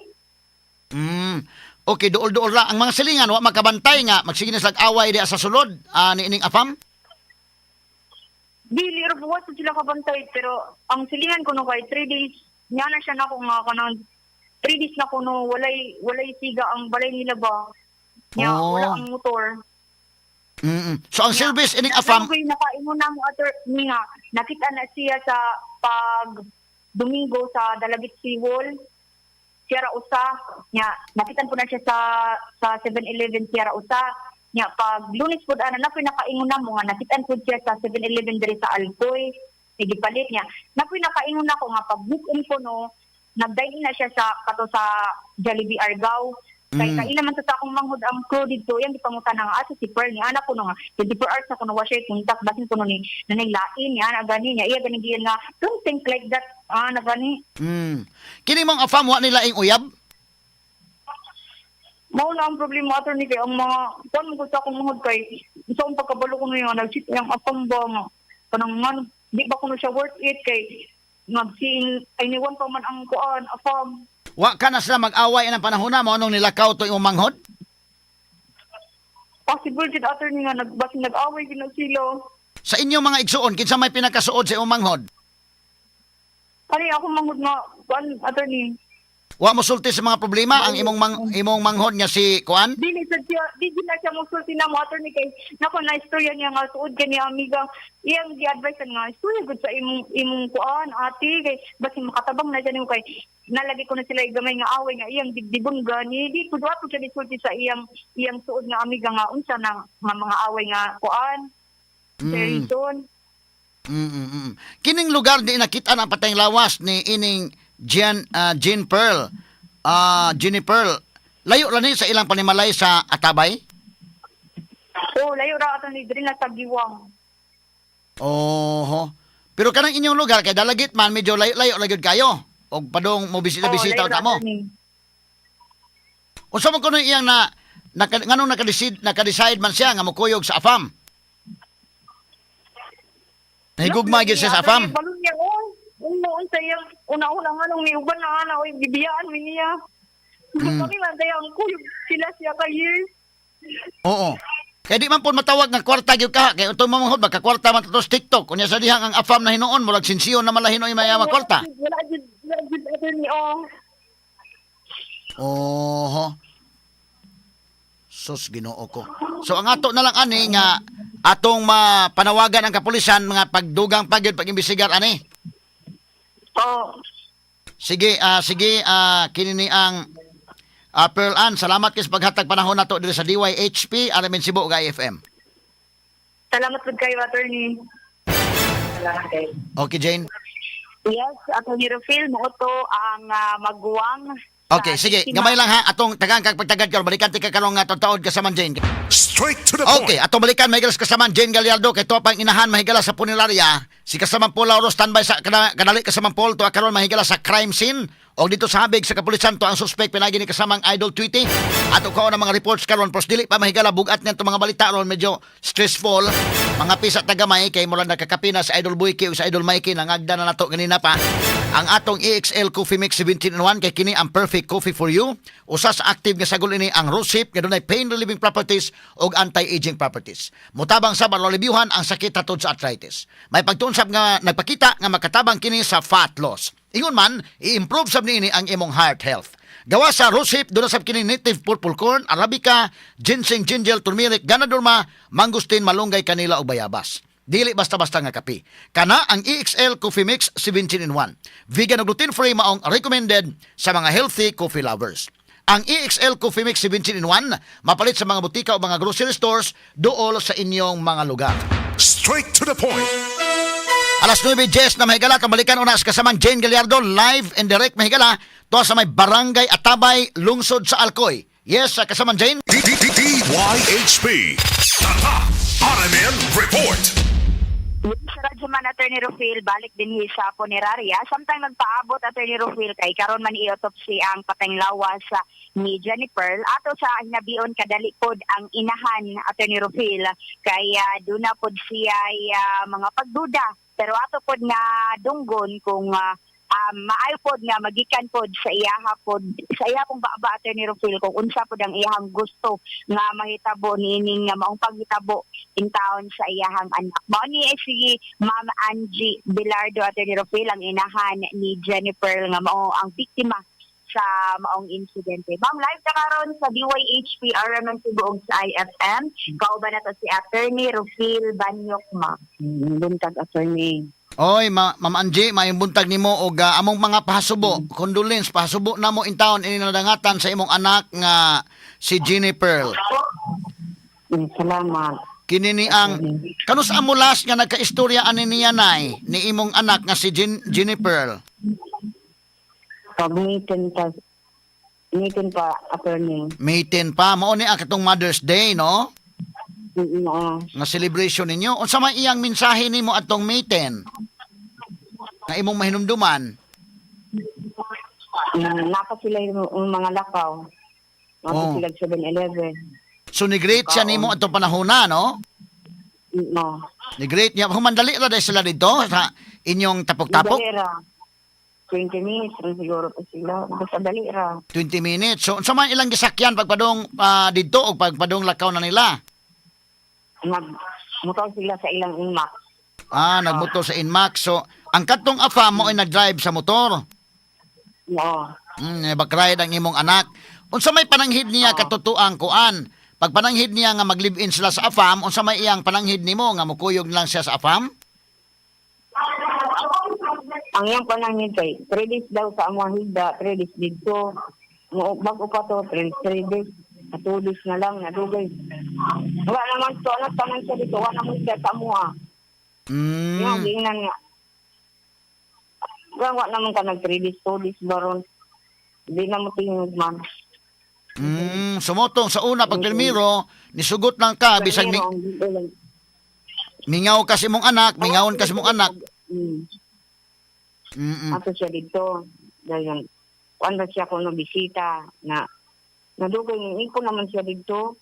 Okay, dool-dool ra. Ang mga silingan wa makabantay nga magsige na silag away diha sa sulod ni ining afam. Dili ra buwas sila kabantay pero ang silingan ko no kay 3 days niya na siya nako nga kanang 3 days na kuno walay walay siga ang balay nila ba. Nya Oh. wala ang motor. So ang service ining afam, Ano ko yung nakaingon na mo attorney nga nakita na siya sa pag Domingo sa Dalagit Seawall. Sierra Usa nya nakita po na siya sa 7-Eleven Sierra Usa nya pag Lunes pud ana na nakaingon na mo nga nakitaan pud siya sa 7-Eleven diri sa Alcoy. Sige palit niya na nakaingon na ko nga pag weekend ko no nagdain na siya sa kato sa Jollibee Argao kay kaila man sa akong manghod ang crew didto yang gipangutan nga asa si Pearl ni ana ko no nga 24 hours ako no wa siya kontak basin ko no ni nanay lain niya ana gani niya iya gani giyan nga don't think like that ana gani. Kini mong afam wa nila ing uyab? Mao na ang problema, attorney, kay ang mga kuan mo sa akong manghod kay sa akong pagkabalo ko niya nag-cheat ang afam ba nga kanang nga di ba kuno siya worth it kay nagsiing ay niwan pa man ang kuan afam. Wa ka na sila mag-away ang panahon na mo anong nilakaw to imong manghod? Possible jud, attorney, nga nagbasin nag-away gid na sila. Sa inyong mga igsuon, kinsa may pinakasuod sa imong manghod? Kani ako manghod nga kuan, attorney. Wa mo sulti sa mga problema ang imong manghod nga si kuan? Dili sa siya, di gid na siya mosulti na mo, attorney, kay nako na istorya niya nga suod kay ni amiga iyang gi-advise nga istorya gud sa imong imong kuan ate kay basin makatabang na siya nimo kay nalagi ko na sila gamay nga away nga iyang dibdibon gani di pud wa pud siya gisulti sa iyang iyang suod nga amiga nga unsa na nga mga away nga kuan reason. Kining lugar di nakita ang patayng lawas ni ining Jean Pearl. Jenny Pearl. Layo ra ni sa ilang panimalay sa Atabay? Oh, layo ra, attorney, diri na sa Giwang. Oho. Pero kanang inyong lugar kay Dalagit man medyo layo-layo ra gyud kayo. Og padung mo bisita-bisita Oh, layo ra, ta mo. attorney. Unsa man kuno iyang na, nganong naka-decide man siya nga mokuyog sa afam? Nahigugma gyud siya sa afam. Balon niya, oh. Uno, unsa iyang una-una nga nung miuban na nga na, oy, gibiyaan mi niya. Kami man kaya ang kuyog sila siya ka years. Oo. Kaya di man po matawag nga kwarta gyud ka kay utong manghod magkakwarta man to sa TikTok. Unya sa dihang ang afam na hinuon murag sinsiyon na malahin oy maya kwarta. Wala jud, wala jud, attorney, oh. Oho. Sus, Ginoo ko. So ang ato na lang ani nga atong mapanawagan ang kapulisan mga pagdugang pagyud pag-imbestigar ani. Oh. Sige, kini ni ang Pearl Ann, salamat kay sa paghatag panahon nato diri sa DYHP RMN Cebu ug IFM. Salamat pud kayo, attorney. Salamat kayo. Okay, Jane. Yes, Attorney Rufil, mo to ang maguwang Okay, Sa sige. biktima. Gamay lang ha. Atong tagaan kag pagtagad karon, balikan ti ka karon nga taod kasaman Jane. Straight to the point. Okay, atong balikan mahigala sa kasaman Jane Gallardo kay tuwa pang inahan mahigala sa punerarya. Si kasaman Paul Lauro standby sa kanali kasaman Paul tuwa karon mahigala sa crime scene og dito sa habig sa kapulisan to ang suspect pinagi ni kasamang Idol Tweety. Ato ko ang mga reports karon pros dili pa mahigala bugat nito mga balita ron, medyo stressful. Mga pisa tagamay kay mura nakakapina sa Idol Boyke ug sa Idol Mikey, nangagda na nato ganina pa. Ang atong EXL Coffee Mix 17 in 1 kay kini ang perfect coffee for you. Usa sa active nga sagol ini ang rosehip nga dunay pain relieving properties ug anti-aging properties. Mutabang sa barolibyuhan ang sakit hatod sa arthritis. May pagtuon sab nga nagpakita nga makatabang kini sa fat loss. Ingon man, i-improve sab niini ang imong heart health. Gawa sa rosehip, doon sab kini native purple corn, arabica, ginseng, ginger, turmeric, ganoderma, mangosteen, malunggay, kanila ug bayabas. Dili basta-basta nga kape. Kana ang EXL Coffee Mix 17 in 1. Vegan ug gluten-free, maong recommended sa mga healthy coffee lovers. Ang EXL Coffee Mix 17 in 1 mapalit sa mga butika o mga grocery stores dool sa inyong mga lugar. Straight to the point. Alas 9:10 na mahigala, balikan una sa kasamang Jane Gallardo, live and direct mahigala, to sa may Barangay Atabay, lungsod sa Alcoy. Yes, sa kasamang Jane. D D D DYHP. Tatak RMN Report. Yes, radyo man, Attorney Rufil, balik din hi sa punerarya. Samtang nagpaabot, Attorney Rufil, kay karon man i-autopsy ang pateng lawas sa ni Jennifer. Ato sa hinabion kadali pod ang inahan, Attorney Rufil, kay duna pod siya mga pagduda. Pero ato pod nga dunggon kung maayo pod nga magikan pod sa iyaha pod sa iya pong baba, Attorney Rufil, kung unsa pod ang iyahang gusto nga mahitabo niining nga maong paghitabo in town sa iyahang anak. Mao ni ay si Ma'am Angie Bilardo, Attorney Rufil, ang inahan ni Jennifer nga mao ang biktima sa maong insidente. Ma'am, live ta karon sa DYHP RMN Cebu ug sa IFM. Kauban na to si Attorney Rufil Banyok, ma'am. Buntag, attorney. Oy, Ma'am Angie, maayong buntag nimo og among mga pahasubo, condolence, pahasubo namo in town ini nadangatan sa imong anak nga si Jenny Pearl. Salamat. Kini ni ang kanus amo last nga nagkaistorya ani niya nay ni imong anak nga si Jenny Pearl? Pag meeting pa, meeting pa, attorney. May 10 pa mao ni ang katong Mother's Day, no? Oo. Nga celebration ninyo. Unsa may iyang mensahe nimo atong May 10 nga imong mahinumduman? Napa sila yung mga lakaw. Napa sila 7-Eleven. So ni-greet siya nimo atong panahona, no? Oo. Ni-greet niya. Humandali ra dahil sila dito sa inyong tapok-tapok. Dali ra. 20 minutes rin siguro pa sila. Basta dali ra. 20 minutes. So, unsa man ilang gisakyan pagpadong didto o pagpadong lakaw na nila? Nag, mutaw sila sa ilang inmax. Ah, nagmotor sa Inmax. So, ang katong afa mo ay nag-drive sa motor. Oo. Bakride ang imong anak. Unsa may pananghid niya katotoang kuan? Pag pananghid niya nga mag-live-in sila sa afam, unsa may iyang pananghid nimo nga mukuyog lang siya sa afam? Ang iyang panangin kay 3 days daw sa among higda, 3 days dito. Mo bago pa to, 3 days. 2 days na lang nadugay. Wala naman to, anak tanan siya dito, wala naman higda sa amoa. Yung giingnan nga. Wa naman ka nag 3 days, 2 days baron. Di na mo tingog man. Sumotong sa una pag primero, nisugot lang ka bisag mingaw ka sa imong anak, mingawon ka sa imong anak. Ato siya dito. Dahil kuan ba siya kung bisita na nadugay ni ko naman siya dito.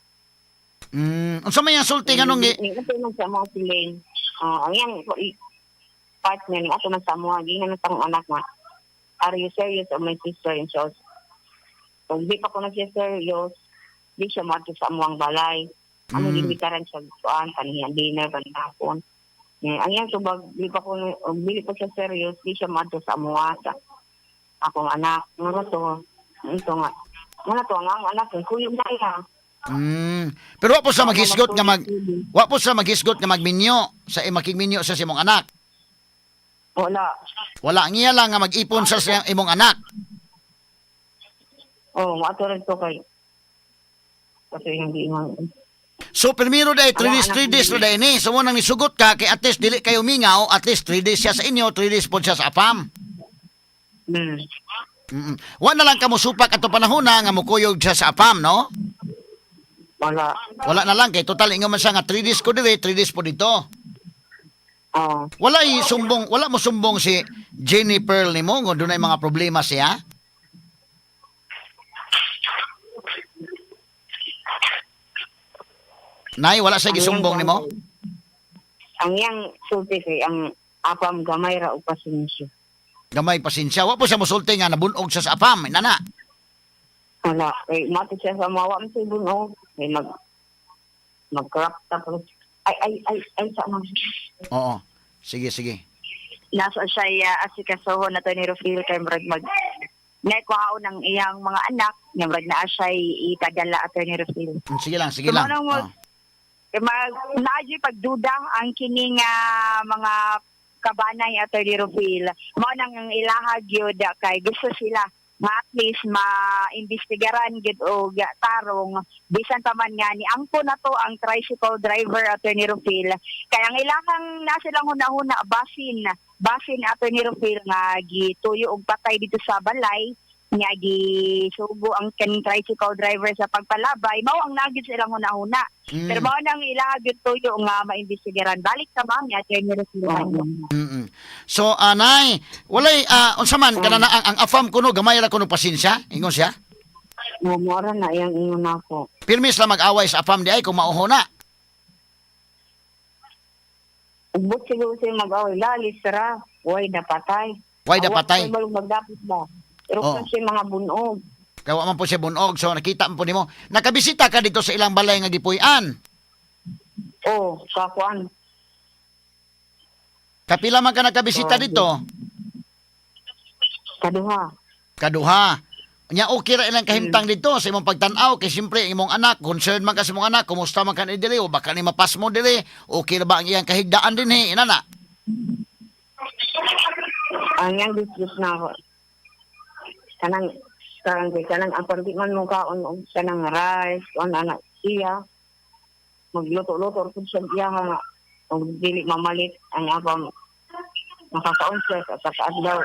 Unsa may ang sulti nganong Ni ato man sa mga siling. Ah, ang yang partner ni ato man sa mga ginan na tang anak nga. "Are you serious of my sister?" And so, kung di pa ko na siya serious, di siya moadto sa amuang balay. Amo gibitaran siya kuan kaniyang dinner kanihapon. Eh, ang yang tubag di pa ko og dili pa siya serious, di siya moadto sa amuha sa akong anak. Nga to, ito nga. Nga to ang anak kay kuyog na iya. Pero wa po sa maghisgot nga magminyo sa makigminyo sa imong anak. Wala. Wala, ang iya lang nga mag-ipon sa imong anak. Oh, moadto rin to kay kasi hindi man. So primero day 3 Wala, days, anak, 3 days hindi. ra day ni. So mo nang nisugot ka kay at least dili kayo mingaw, at least 3 days siya sa inyo, 3 days pod siya sa afam. Wa na lang kamo supak ato panahon na nga mukuyog siya sa AFAM, no? Wala. Wala na lang kay total ingon man siya nga 3 days ko diri, 3 days po dito. Oh, Wala sumbong, wala mo sumbong si Jenny Pearl nimo nga dunay mga problema siya. Nay, wala siya gisumbong nimo? Ang iyang sulti kay ang apam gamay ra og pasensya. Gamay pasensya. Wa po siya mosulti nga nabunog siya sa AFAM. Nana. Wala. Kay mati siya sa mawa man siya bunog. Kay mag mag-crop top. Ay, ay, ay, ay, sa mga. Oo. Sige, sige. Nasa siya asikasohon na to ni Rufil kay murag mag naikuhaon ng iyang mga anak nga murag naa siya ipadala ato ni Rufil. Sige lang, sige lang. Tumanong mo- Oo. Kay mag naadyo'y pagduda ang kini nga mga kabanay, Attorney Rufil. Mao nang ang ilaha gyud kay gusto sila nga at least maimbestigaran gyud og tarong bisan pa man nga ni angko na to ang tricycle driver, Attorney Rufil, kay ang ilahang na silang hunahuna basin basin, Attorney Rufil, nga gituyo og patay dito sa balay nga gisugo ang kaning tricycle driver sa pagpalabay, mao ang nagyud silang hunahuna. Pero mao nang ilaha gyud tuyo nga maimbestigaran. Balik sa ma'am ni Attorney Rufil. So, anay, walay unsa man kana na ang AFAM kuno gamay ra kuno pasensya, ingon siya. Mura na iyang ingon ako. Pirmi sila mag-away sa AFAM di ay kung mauho na. Ugbot siguro siya mag-away. Lalis ra. Way napatay. Way napatay. Awa, balong magdapit ba? Pero Oo. kung siya mga bunog. Kawa man po siya bunog, so nakita man po nimo. Nakabisita ka dito sa ilang balay nga gipuy-an. Oh, kakuan. Kapila man ka nakabisita Oo. dito? Kaduha. Kaduha. Nya okay ra ilang kahimtang dito sa imong pagtan-aw kay siyempre imong anak concerned man ka sa imong anak, kumusta man ka ni diri o baka ni mapasmo diri, okay ra ba ang iyang kahigdaan dinhi, inana? Ang iyang disgress na ako. Kanang kanang kay kanang ang parang di man mo kaon og kanang rice on anak siya. Magluto-luto pud siya iya nga og dili mamalit ang apam makakaon siya sa kaadlaw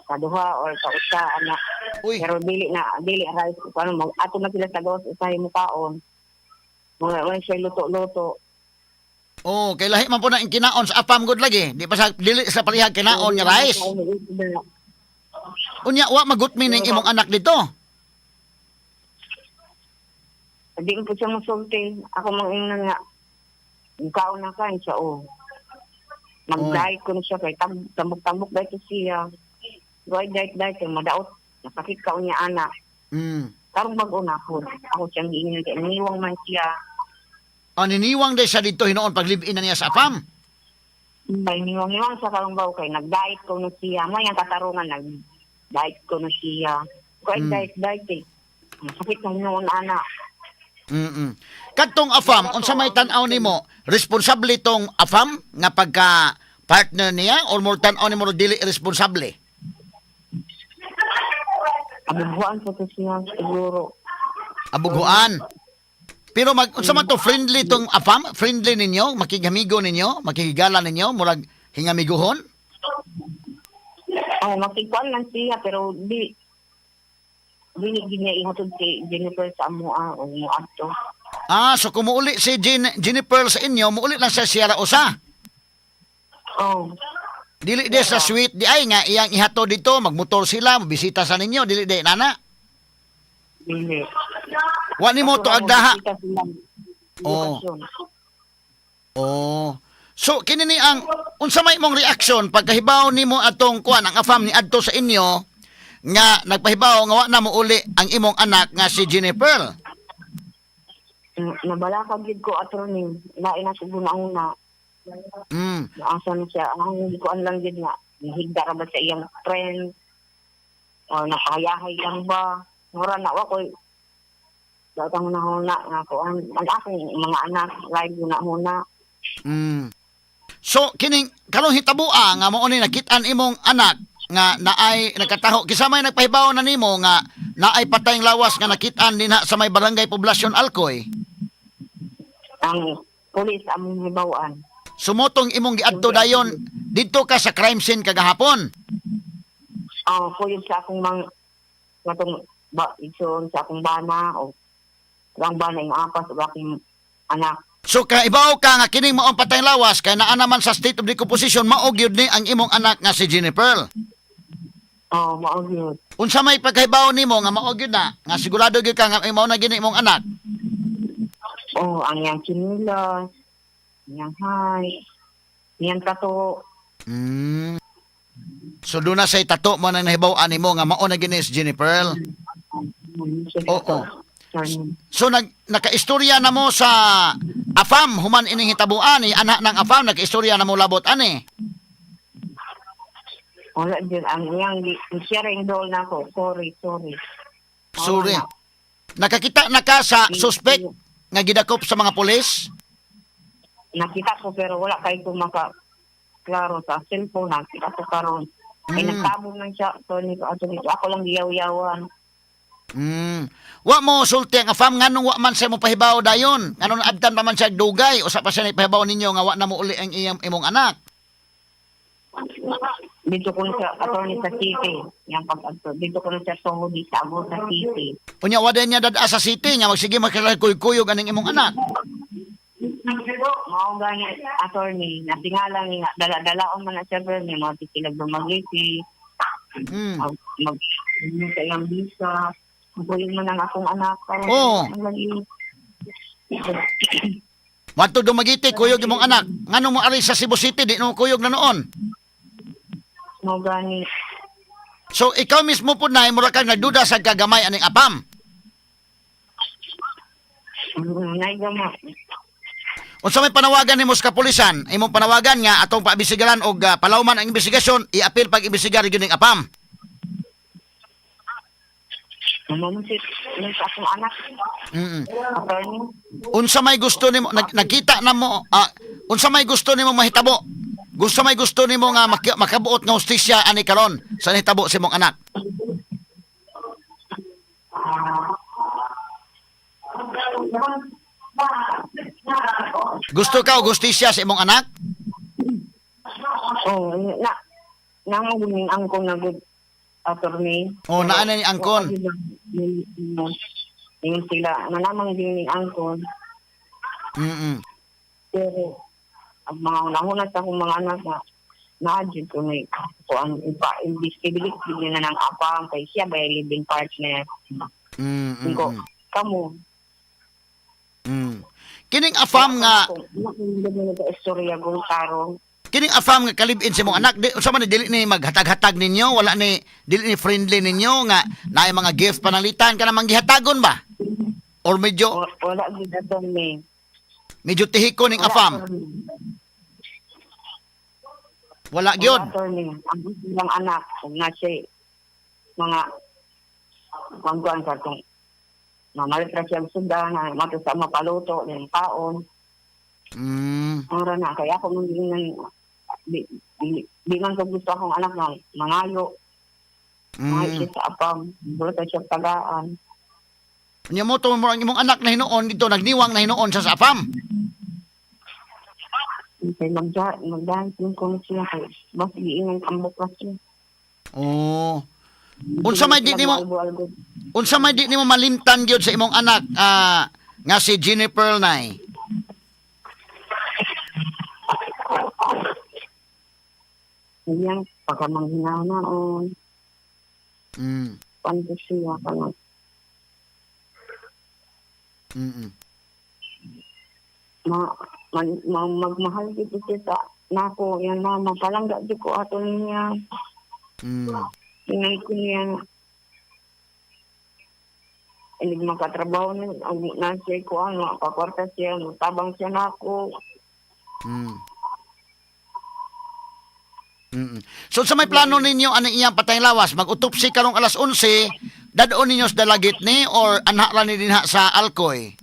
kaduha or kausa anak. Uy, Pero dili na dili rice kung ano mag ato na sila sa gawas usahay mo kaon. Mga wala siya luto-luto. Oh, kay lahi man po na ang kinaon sa AFAM gud lagi. Di pa sa dili sa parehag kinaon nga rice. Unya wa magutmi ning imong anak dito. Hindi ko po siya musulti. Ako mang ingnan nga. Kaon na kain siya, oh. Mag-diet ko na siya kay tambok-tambok diet siya. Diet, diet, diet. Kay madaot. Nasakit ka niya, anak. Karong bago na ako. Ako siyang giingnan kay niwang man siya. Ah, niniwang day siya dito hinuon pag live-in na niya sa AFAM. May niwang-niwang siya karong bago kay nag-diet ko na siya. May ang katarungan, nag-diet ko na siya. Kaya diet, diet eh. Masakit na noon, anak. Kadtong AFAM, unsa may tan-aw nimo? Responsable tong AFAM nga pagka partner niya or more tan-aw nimo dili responsable? Abubuan po to siya, siguro. Abuguan. Pero mag unsa man to, friendly tong AFAM? Friendly ninyo? Makigamigo ninyo? Makigigala ninyo? Murag hingamiguhon? Oh, makikuan lang siya pero di dili gid niya ihatod si Jennifer sa amoa o moadto. Ah, so kumuuli si Jennifer sa inyo, muuli lang siya siyara usa. Oh, Dili di sa sweet di ay nga iyang ihato dito, magmotor sila, mabisita sa ninyo, dili di nana. dili. Wa nimo to agdaha. Oh. Oh. Oh. So kini ni ang unsa may imong reaksyon pagkahibaw nimo atong kuan ang AFAM ni adto sa inyo nga nagpahibaw nga wa na mouli ang imong anak nga si Jennifer? Nabalaka gid ko, attorney. Lain na siguro na una. Asa na siya. Ang hindi ko lang gid nga. Nahigda ra ba sa iyang friend? O nakahayahay lang ba? Mura na wa ko. Datang na huna nga ko ang akong mga anak lain na huna. So kining karong hitaboa nga mao ni nakit-an imong anak nga naay nakataho kinsa may nagpahibaw na nimo nga naay patayng lawas nga nakit-an dinha sa may barangay Poblacion Alcoy? Ang pulis among hibawan. Sumotong imong giadto dayon didto ka sa crime scene kagahapon. Oh, kuyog sa akong mang Katong ba igsoon sa akong bana o ang bana ing apas ug akong anak. So kaibaw ka nga kining maong patay lawas kay naa naman sa state of decomposition, mao gyud ni ang imong anak nga si Jennifer. Oh, mao gyud. Unsa may pagkahibaw nimo nga mao gyud na nga sigurado gyud ka nga mao na gyud ni imong anak? Oh, ang iyang chinilas, iyang hay, iyang tato. So doon na say tato mo na nahibaw-an nimo nga mao na gyud ni si Jennifer. Oo. Sorry. So nakaistorya na mo sa AFAM human ining hitabuan ni anak ng AFAM, nakaistorya na mo labot ani? Wala din ang iyang sharing doll na ako. Sorry, sorry. Sorry. Nakakita na ka sa suspect nga gidakop sa mga pulis? Nakita ko pero wala kay ko maka klaro sa cellphone, nakita ko karon. Ay nagtabong man siya to ni ato nito. Ako lang giyaw-yawan. Wa mo sulti ang AFAM nganong wa man siya mo pahibaw dayon? Nganong naabtan pa man siya og dugay, usa pa siya na ipahibaw ninyo nga wa na mo uli ang iyang imong anak? Dito ko na sa attorney sa city. Yang pag dito ko na siya tuhod sa abo sa city. Unya wa din niya dad-a sa city nga magsige makilala-kuy-kuyog aning imong anak. Mao gani, attorney, natingala ni nga dala-dalaon man na siya pero ni mo sila dumagiti. Mag mag sa iyang visa. Maguling man ang akong anak. Karon, Oo. ang lagi. Wadto Dumaguete, kuyog imong anak. Nganong mo ari sa Cebu City, di no kuyog na noon? Mao gani. So ikaw mismo po na mura kang nagduda sa kagamay aning AFAM. Naigama. Unsa may panawagan nimo sa kapulisan? Imong panawagan nga atong paibisigalan og palawman ang investigasyon, iapil pag imbestigar gyud ning AFAM. Mamamusit sa akong anak. Attorney. Unsa may gusto nimo nagkita na mo, unsa may gusto nimo mahitabo? Gusto may gusto nimo nga makabuot nga hustisya ani karon sa nahitabo sa imong anak? Gusto ka og hustisya sa imong anak? Oh, na nangunin angkon na good, attorney. Oh, naa na ni angkon. Yung sila, nanamang din ni angkon. Pero ang mga unahuna sa akong mga anak na naadjud ko may ko ang ipa-investigate na ng apang kay siya by living partner. Ko, kamo. Kining AFAM nga Istorya ko karon. Kining AFAM nga kalibin sa imong anak, di unsa man ni, dili ni maghatag-hatag ninyo, wala ni dili ni friendly ninyo nga naay mga gift panalitan ka namang gihatagon ba? Or medyo Wala gid, attorney. medyo tihiko ning AFAM? Wala gyud. Wala, attorney. Ang ilang anak kung na siya mga kuan sa kung mamalit ra siya og suda na mato sa mapaluto ng kaon. Ora na kaya ako man din di man ko gusto akong anak nga mangayo. Mangayo siya sa apam. Bulat siya tagaan. Nya mo to mo ang imong anak na hinuon dito nagniwang na hinuon sa AFAM. Kay magda magdance din ko siya kay bas giingon tambok ra siya. Oh. Unsa may di nimo Algo-algo. Unsa may di nimo malimtan gyud sa imong anak nga si Jennifer Nay? Iyang pagkamanghinaon. Kuan ko siya kanang ma, ma, ma magmahal gid siya sa nako yan mama, palangga jud ko ato niya. Ingay ko niya inig makatrabaho na ang na siya ko ano makakwarta siya, mutabang siya nako. So sa may plano ninyo ani iyang patay lawas, mag-autopsy karong alas 11, dadon ninyo sa Dalagit ni or anha ra ni dinha sa Alcoy?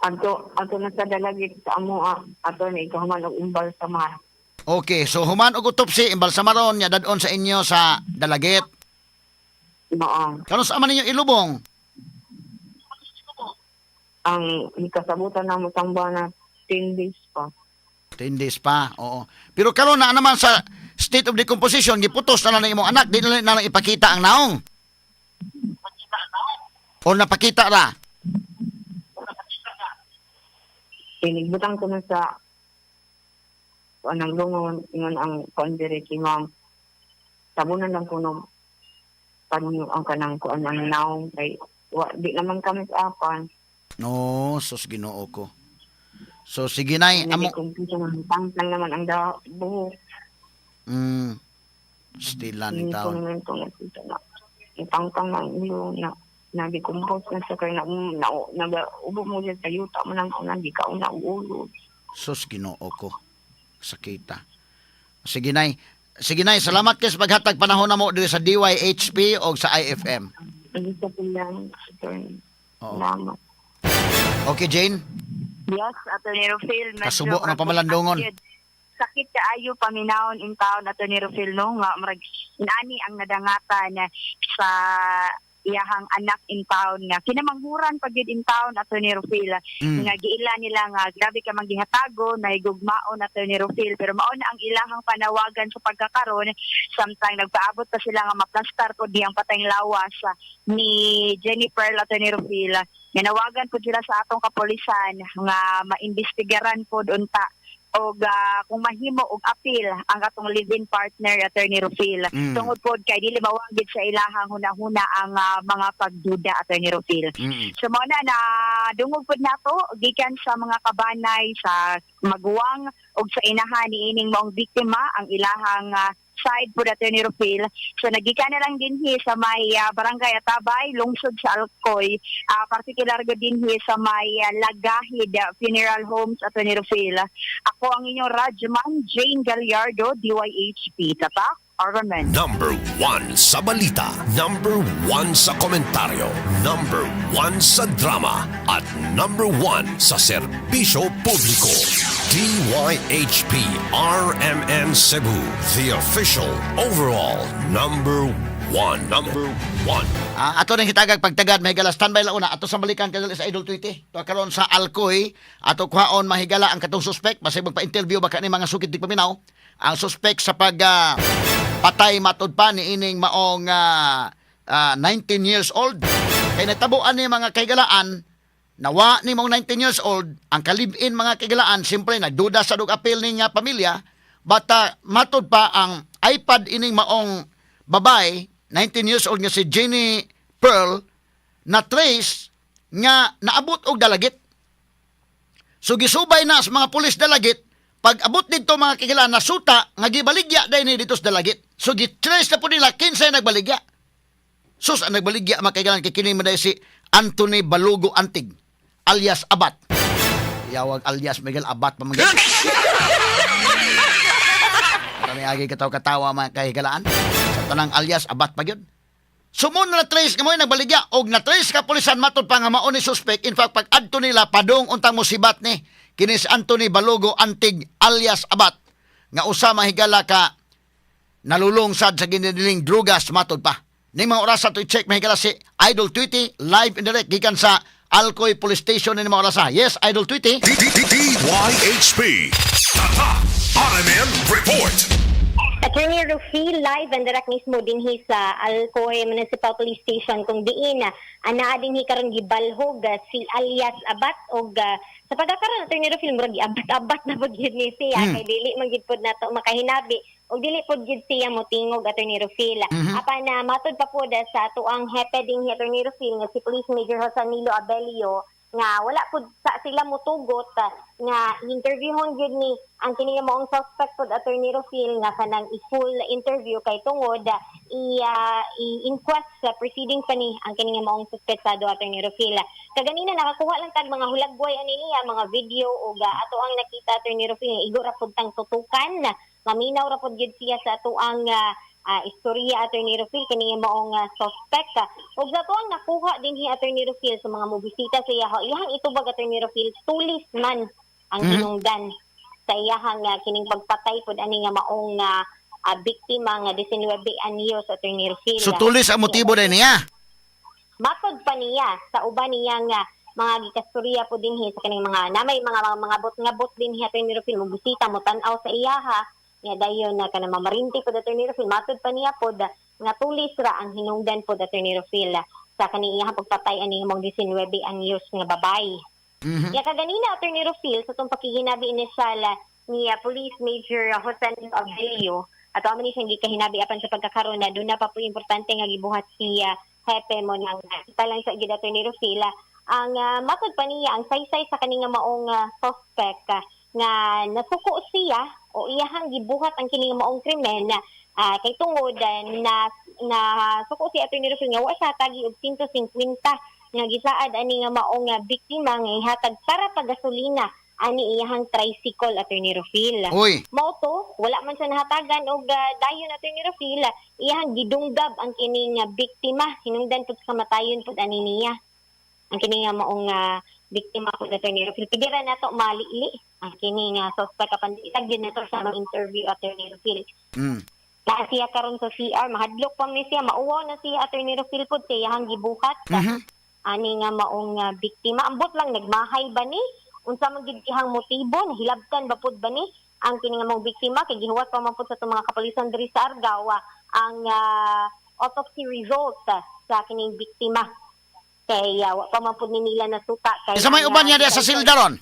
Adto adto na sa Dalagit sa amo ato ni ikaw man og imbal sa mar. Okay, so human og autopsy, imbalsamaron nya dadon sa inyo sa Dalagit. Mao. Karon sa man ninyo ilubong? Ang ikasabutan na mo tamba na 10 days pa. 10 days pa, oo. Pero karon na naman sa state of decomposition, giputos na lang ng imong anak, di na lang ipakita ang naong. O napakita ra? Pinigbutang ko na sa anang lungon, ingon ang kuan diri kay ma'am. Tabunan lang ko no panyo ang kanang kuan ang naong kay wa, di naman kami sa apan. No, sus, Ginoo ko. So sige nay, amo Amo kumpiso man tangtang naman ang da buhok. Stila ni Hindi ko taon. naman ko nakita na. Tangtang ang ulo na nagikumpos na sa kay na na, na, ubo mo siya sa yuta mo lang una di ka una ulo. Sus, Ginoo ko. Sakita. Sige nay. Sige nay, salamat kay sa paghatag panahon namo diri sa DYHP o sa IFM. Hindi sa pilang attorney. Oo. Salamat. Okay, Jane. Yes, Attorney Rufil. Medyo Kasubo nga pamalandongon. Sakit kaayo paminawon in town, Attorney Rufil, no? Nga, murag, nani ang nadangatan sa iyahang anak in town nga kinamanghuran pag yun in town, Attorney Rufil, nga giila nila nga grabe ka manggihatago nahigugmaon, Attorney Rufil, pero mao na ang ilahang panawagan sa pagkakaron samtang nagpaabot pa sila nga maplastar po diyang patayng lawas ni Jennifer, Attorney Rufil. Nga nawagan po sila sa atong kapolisan nga maimbestigaran pod unta og kung mahimo og appeal ang atong live-in partner, Attorney Rufil, tungod pod kay dili mawagid sa ilahang hunahuna ang mga pagduda, Attorney Rufil. So mao na na dungog pud nato gikan sa mga kabanay, sa maguwang ug sa inahan niining maong biktima ang ilahang side po, Attorney Rufil. So nagikan na lang dinhi sa may Barangay Atabay, lungsod sa Alcoy, particular gud dinhi sa may Lagahid Funeral Homes, Attorney Rufil. Ako ang inyong Rajman Jane Gallardo, DYHP. Tatak, RMN. Number 1 sa balita, number 1 sa komentaryo, number 1 sa drama, at number 1 sa serbisyo publiko. DYHP RMN Cebu, the official overall number 1. Number 1. Ah, ato nang hitagag pagtagad, mahigala, standby la una ato sa balikan kadali sa Idol Tweety. To karon sa Alcoy ato kuhaon, mahigala, ang katong suspect basig magpa-interview baka ni mga sukit di paminaw ang suspect sa pag patay matud pa ni ining maong 19 years old. Kay natabuan ni mga kaigalaan nawa ni mong 19 years old ang kalibin, mga kaigalaan. Siyempre nagduda sa dug appeal ni nga pamilya bata matud pa ang iPad ining maong babae 19 years old nga si Jenny Pearl na trace nga naabot og Dalagit. So gisubay na sa mga pulis Dalagit. Pag abot didto, mga kaigalaan, nasuta nga gibaligya dahil ni dito sa Dalagit. So gitrace na po nila kinsay nagbaligya. Sus, ang nagbaligya, mga kaigalaan, kay kini man si Anthony Balugo Antig alias Abat. Yawag alias Miguel Abat pa mga. Kami agi kataw-katawa, mga kahigalaan. Sa tanang alias Abat pa gyud. Sumun na trace nga mo nagbaligya og na trace ka pulisan matud pa nga mao ni suspect. In fact, pag adto nila padung untang musibat ni kini si Anthony Balugo Antig alias Abat nga usa, mahigala, ka nalulung sad sa ginidiling drugas matod pa. Ning mga orasa to i-check, mahigala, si Idol Tweety live and direct gikan sa Alcoy Police Station ni mga orasa. Yes, Idol Tweety. DYHP. Tatak RMN Report. Attorney Rufil, live and direct mismo dinhi sa Alcoy Municipal Police Station kung diin anaa dinhi karon gibalhog si alias Abat og sa pagkakaron, Attorney Rufil, murag giabat-abat na pud gyud ni siya kay dili man gyud pud nato makahinabi og dili pud gyud siya motingog, Attorney Rufil. Apan na matud pa pud sa atuang hepe dinhi, Attorney Rufil, nga si Police Major Jose Nilo Abelio, nga wala pud sa sila motugot nga interviewon gyud ni ang kini nga maong suspect pud, Attorney Rufil, nga kanang i-full interview kay tungod i-inquest sa proceeding pa ni ang kini nga maong suspetsado, Attorney Rufil. Kaganina nakakuha lang tag mga hulagway ani niya mga video ug ato ang nakita, Attorney Rufil, nga igo ra pud tang tutukan, maminaw ra pud gyud siya sa atuang istorya, Attorney Rufil, kini nga maong suspect. Ug sa atuang nakuha dinhi, Attorney Rufil, sa mga mobisita sa iyaha, iyahang itubag, Attorney Rufil, tulis man ang hinungdan sa iyahang kining pagpatay pud ani nga maong biktima nga 19 anyos, Attorney Rufil. So tulis ang motibo din niya. Matod pa niya sa uban niya nga mga gikastorya po dinhi sa kaning mga namay mga bot dinhi, Attorney Rufil, mo bisita mo tan-aw sa iyaha nga dayon na kanang mamarinti pod, Attorney Rufil. Matod pa niya pod nga tulis ra ang hinungdan po, Attorney Rufil, sa kaning iyang pagpatay ani mong 19 anyos nga babae. Ya kaganina, Attorney Rufil, sa itong pakiginabi inisyal ni Police Major Jose Abelio at amo ni siyang gikahinabi, apan sa pagkakaroon na doon na pa po importante nga gibuhat si hepe mo nang kita lang sa gid, Attorney Rufil. Ang matod pa niya, ang saysay sa kaning nga maong suspect nga nasuko siya o iyahang gibuhat ang kini nga maong krimen kay tungod na na suko si Attorney Rufil nga wa siya tagi og 150 nga gisaad ani nga maong biktima nga ihatag para pagasolina ani iyahang tricycle, Attorney Rufil. Uy. Mao to, wala man siya nahatagan og dayon, Attorney Rufil, iyahang gidunggab ang kining biktima, hinungdan pud sa kamatayon pud ani niya. Ang kini nga maong biktima pud, Attorney Rufil. Pidira nato malili ang kini nga suspect, apan itag gyud nato sa mga interview, Attorney Rufil. Naa siya karon sa CR, mahadlok pa ni siya, mauwaw na siya, Attorney Rufil, pud sa iyahang gibuhat ani nga maong biktima. Ambot lang nagmahay ba ni? Unsa man gid iyang motibo? Nahilabtan ba pud ba ni ang kini nga maong biktima, kay gihuwat pa man pud sa atong mga kapulisan diri sa Argao ang autopsy result sa kining biktima, kay wa pa man pud ni nila nasuka kay Sa may ang, uban niya diya sa silda ron.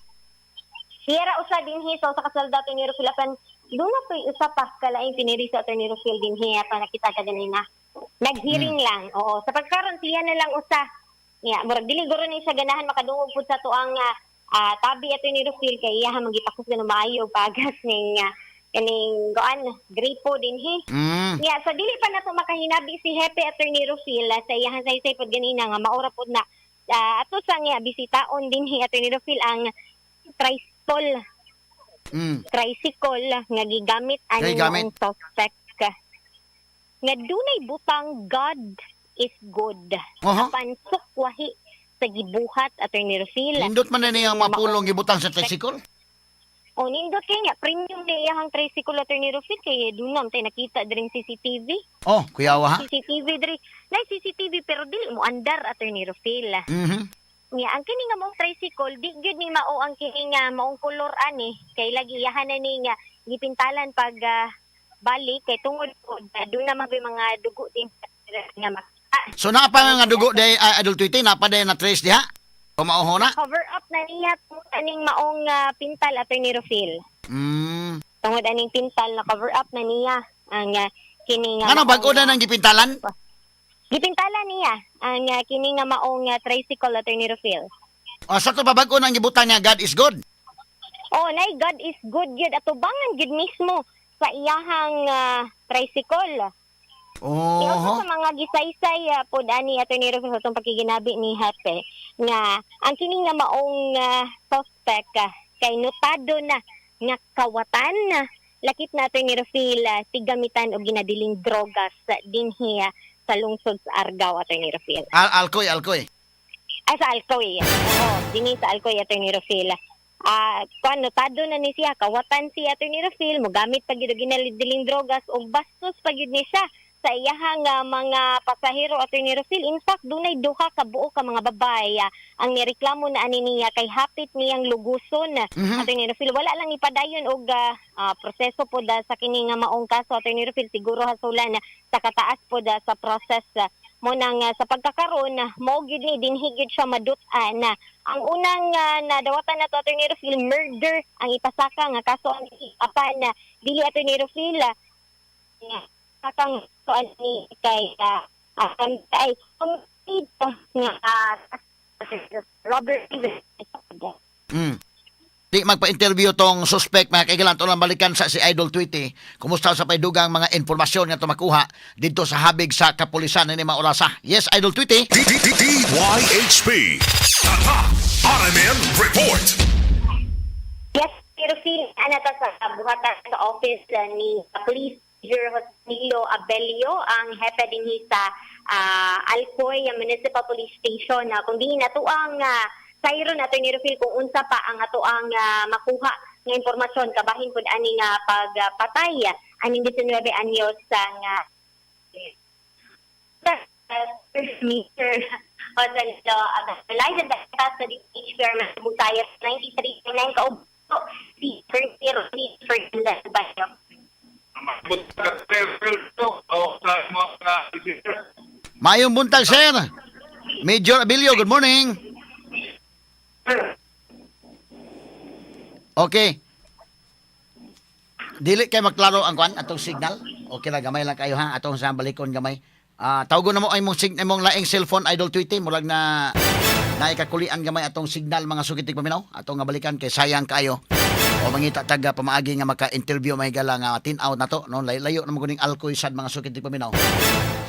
Sierra usa dinhi sa usa ka silda, Attorney Rufil, apan doon na to'y usa pa kalaing piniri sa Attorney Rufil dinhi pa nakita ka ganina. Naghearing lang. Oo. Sa pagkaron siya na lang usa. Ya, murag dili guro ni siya ganahan makadungog pud sa tuang tabi, Attorney Rufil, kay iya magipakos na maayo pagas ning kaning goan gripo dinhi. Ya, so dili pa nato makahinabi si Hepe, Attorney Rufil, sa iyahang saysay pod ganina nga maura pod na ato sa nga bisitaon dinhi, Attorney Rufil, ang tricycle tricycle nga gigamit ani Gigamit. maong suspect nga dunay butang "God is good." Apan sukwahi sa gibuhat, Attorney Rufil. Nindot man na niya ang mapulong gibutang sa tricycle. O nindot kay nga premium ni iyahang tricycle, Attorney Rufil, kay dunam tay nakita dring CCTV. Oh, kuyawa ha. CCTV diri. Nay CCTV pero dili mo andar, Attorney Rufil. Nga ang kini nga maong tricycle di gyud ni mao ang kini nga maong kolor ani, kay lagi iyahan na ni nga gipintalan pag balik, kay tungod pod doon na may mga dugo din nga makita. So naa pa nga dugo day Idol Tweety, naa pa day na trace diha. Kumauho na. Cover up na niya tungod aning maong pintal, Attorney Rufil. Tungod aning pintal na cover up na niya ang kini nga Ano maong, bag-o na nang gipintalan? Gipintalan niya ang kini nga maong tricycle, Attorney Rufil. O sa to pa bag-o nang gibutang niya "God is good." Oh, nay "God is good" gyud atubangan gyud mismo sa iyahang tricycle. Oh. Sa mga gisaysay pod ani, Attorney Rufil, sa atong pakiginabi ni Hepe nga ang kini nga maong suspect kay notado na nga kawatan na lakip na, Attorney Rufil, tigamitan og ginadiling drogas dinhi sa lungsod sa Argao, Attorney Rufil. Alcoy, Alcoy. Ay, sa Alcoy. Oo, dinhi sa Alcoy, Attorney Rufil. Kuan notado na ni siya, kawatan si Attorney Rufil, mogamit pa gyud og ginadiling drogas og bastos pa gyud ni siya sa iyahang mga pasahero, Attorney Rufil. In fact, dunay duha ka buo ka mga babae ang nireklamo na ani niya kay hapit niyang luguson. Attorney Rufil, wala lang ipadayon og proseso po da sa kini nga maong kaso, Attorney Rufil, siguro hasulan na sa kataas po da sa process. Mo nang sa pagkakaron mao gyud ni dinhi gyud siya madut-an na ang unang nadawatan nato, Attorney Rufil, murder ang ipasaka nga kaso ang apan na dili, Attorney Rufil, nga sakang so ani kay ay homicide nga Robert. Di magpa-interview tong suspect, mga kaigalan, lang balikan sa si Idol Tweety. Kumusta sa paydugang mga informasyon nga makuha dito sa habig sa kapulisan ni mga orasa. Yes, Idol Tweety. DYHP. Tatak RMN Report. Yes, pero feel ana ta sa buhatan sa office ni Police Major Nilo Abelio, ang hepe dinhi sa Alcoy Municipal Police Station na kung diin ato ang sayron, Attorney Rufil, kung unsa pa ang ato ang makuha nga impormasyon kabahin pud ani nga pagpatay aning 19 anyos nga Mr. Jose Nilo Abelio sa DHPR Butayas 93.9 kaubo si Attorney Fernandez Bayo. Sa mga Maayong buntag, sir. Major Abilio, good morning. Okay. Dili kay maklaro ang kwan atong signal. Okay ra, gamay lang kayo ha, atong sa balikon gamay. Ah, tawgon na mo ay mong imong laing cellphone, Idol Tweety, murag na naikakulian gamay atong signal, mga sukitig paminaw. Atong nga balikan kay sayang kayo. O mangita taga pamaagi nga maka-interview, mahigala nga tin-out na to, no? Layo, layo na mo kuning Alcoy sad, mga sukitig paminaw.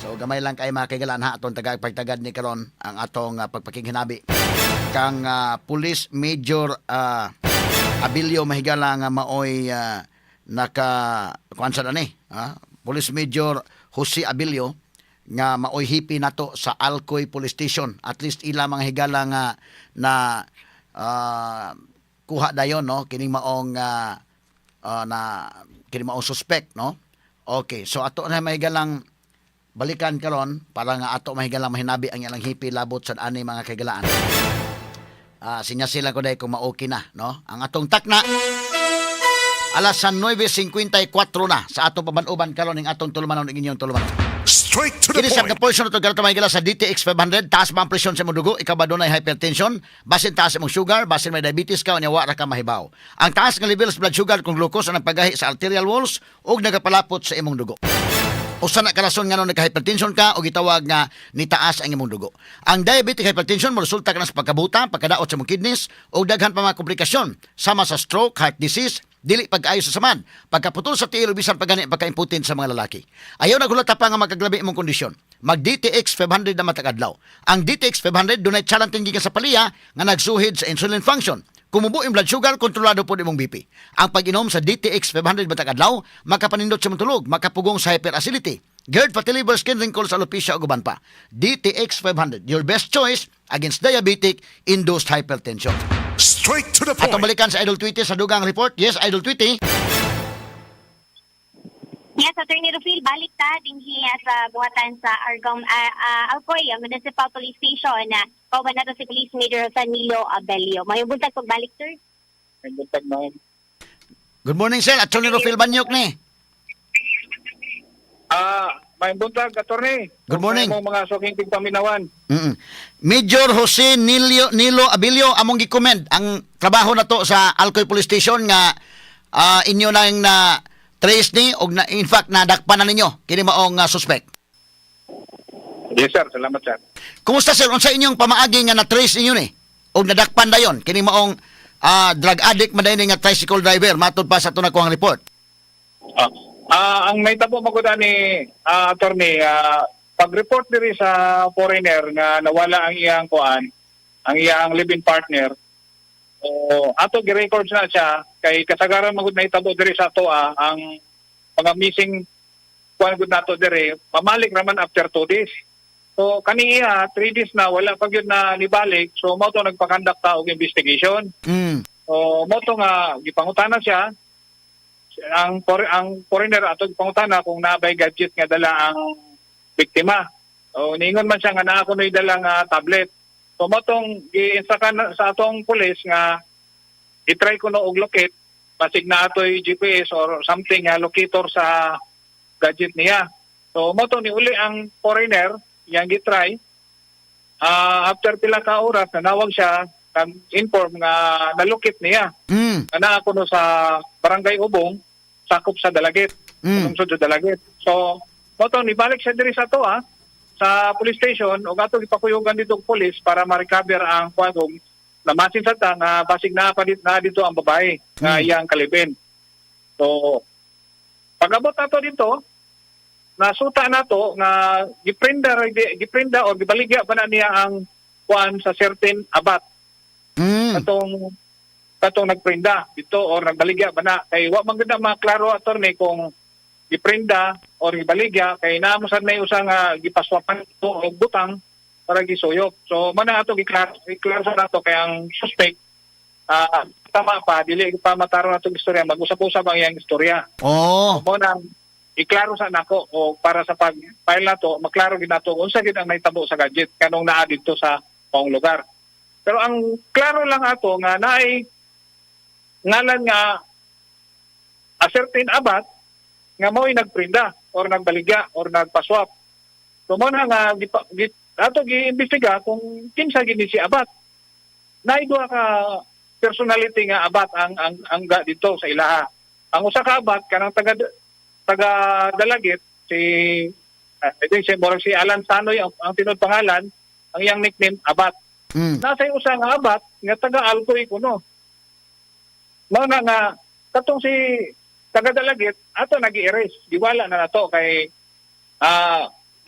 So gamay lang kay mga kaigalan ha, atong taga pagtagad ni karon ang atong pagpakighinabi kang Police Major Abilio, mahigala, nga maoy naka kuan sa ani ha, Police Major Jose Abilio nga maoy hipi nato sa Alcoy Police Station. At least ila mga higala nga na kuha dayon, no, kining maong na kini maong suspect, no? Okay, so ato na mahigalang balikan karon para nga ato mahigalang mahinabi ang ilang hipi labot sa ani, mga kaigalaan. Ah, sinya sila ko dahil kung ma-okay na, no? Ang atong takna alas 9:54 na sa atong paban-uban karon ning atong tulumanon ing inyong tulumanon. Straight to the Kini sa point. portion ato karon, mahigala, sa DTX 500. Taas ba ang presyon sa imong dugo? Ikaw ba dunay hypertension? Basin taas imong sugar, basin may diabetes ka, unya wa ra ka mahibaw. Ang taas nga level sa blood sugar kung glucose ang nagpagahi sa arterial walls ug nagapalapot sa imong dugo. Usa na ka rason nga nagka-hypertension ka o gitawag nga nitaas ang imong dugo. Ang diabetic hypertension mo resulta ka na sa pagkabuta, pagkadaot sa imong kidneys o daghan pa mga komplikasyon sama sa stroke, heart disease, dili pag-ayo sa samad, pagkaputol sa tiil o bisan pagani pagkaimpotent sa mga lalaki. Ayaw naghulata pa nga magkaglabi imong kondisyon. Mag DTX 500 na matag adlaw. Ang DTX 500 dunay chalantin gikan sa paliya nga nagsuhid sa insulin function. Kumubo yung blood sugar, kontrolado po imong BP. Ang pag-inom sa DTX 500 matag adlaw, makapanindot sa imong tulog, makapugong sa hyperacidity, GERD, fatty liver, skin wrinkles, alopecia ug uban pa. DTX 500, your best choice against diabetic induced hypertension. Straight to the Atong point. balikan sa Idol Tweety sa dugang report. Yes, Idol Tweety. Yes, Attorney Rufil, balik ta dinhi sa buhatan sa Argom Alcoy Municipal Police Station na kauban nato si Police Major Jose Nilo Abelio. Mayong buntag pagbalik, sir. May buntag, ma'am. Good morning, sir. Attorney Rufil Banyok ni. May buntag, attorney. Good morning. Sa imong mga suking tigpaminawan. Major Jose Nilo Abilio, among gi-commend ang trabaho na to sa Alcoy Police Station nga inyo nang na trace ni og na, in fact, nadakpan na ninyo kini maong suspect. Yes, sir. Salamat, sir. Kumusta, sir, unsa inyong pamaagi nga na-trace ninyo ni og nadakpan dayon kini maong drug addict man dayon nga tricycle driver matod pa sa ato nakuhang report? Ang nahitabo man gud ani, attorney, pag-report diri sa foreigner nga nawala ang iyang kuan, ang iyang living partner. O ato gi-records na siya kay kasagaran man gud nahitabo diri sa ato ang mga missing kuan gud nato diri, pamalik raman after 2 days. So kani iya 3 days na wala pa gyud na nibalik, so mao to nagpa-conduct ta og investigation. So mao to nga gipangutana siya ang foreigner, ato gipangutana kung naa bay gadget nga dala ang biktima. O niingon man siya nga naa kuno'y dala nga tablet. So mao tong gi-instructan sa atong pulis nga i-try kuno og locate basig na atoy GPS or something nga locator sa gadget niya. So mao to ni uli ang foreigner, iyang gi-try. After pila ka oras nanawag siya, inform nga nalocate niya nga naa kuno sa Barangay Ubong, sakop sa Dalaguete, lungsod sa Dalaguete. So mao to nibalik siya diri sa ato sa police station ug ato gipakuyugan dito og police para ma-recover ang kuan ug namasin sa ta nga basig naa pa dito, naa dito ang babae nga iyang kalibin. So pag-abot nato dito, nasuta nato nga giprinda or gibaligya pa na niya ang kuan sa certain abat katong nagprinda dito or nagbaligya ba na, kay wa man gud na maklaro, attorney, kung giprinda or gibaligya kay naa mo sad may usa nga gipaswapan to og butang para gisuyop. So man na ato giklaro giklaro sa nato kay ang suspect tama pa, dili pa mataro natong istorya, mag-usab-usab ang iyang istorya. Mo nang iklaro sa nako o para sa pag file nato, maklaro gid nato unsa gid ang nahitabo sa gadget kanong naa didto sa maong lugar. Pero ang klaro lang ato nga naay ngalan nga a certain abat. nga mao'y nagprinda or nagbaligya or nagpaswap. So mao na nga ato giimbestiga kung kinsa gini si Abat. Naay duha ka personality nga Abat ang angga dito sa ilaha. Ang usa ka Abat kanang taga taga Dalagit si I think si murag si Alan Sanoy ang tinuod pangalan, ang iyang nickname Abat. Nasa usa nga Abat nga taga Alcoy kuno. Mao na nga katong si taga Dalagit ato nagi-erase, giwala na nato kay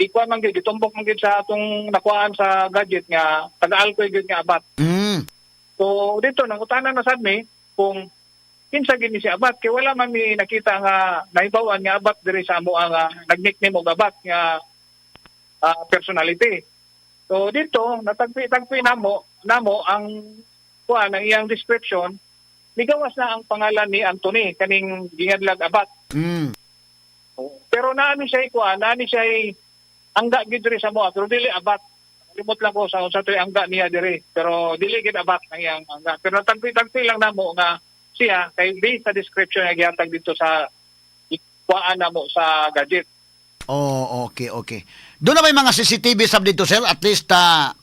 di ko man gyud gitumbok man gyud sa atong nakuhaan sa gadget nga taga Alcoy gyud nga Abat. So dito nangutana na sad mi kung kinsa gini si Abat kay wala man mi nakita nga nahibaw-an nga Abat diri sa amo ang nag-nickname og Abat nga personality. So dito natagpi-tagpi namo namo ang kuan ang iyang description, migawas na ang pangalan ni Anthony kaning gingadlag Abat. Pero naani siya kuan, naani siya angga gid diri sa moa pero dili Abat. Limot lang ko sa unsa to'y angga niya diri pero dili gid Abat ang iyang angga. Pero natagpi-tagpi lang namo nga siya kay based sa description nga gihatag dito sa kuan namo sa gadget. Oh, okay. Doon na may mga CCTV sab dito, sir? At least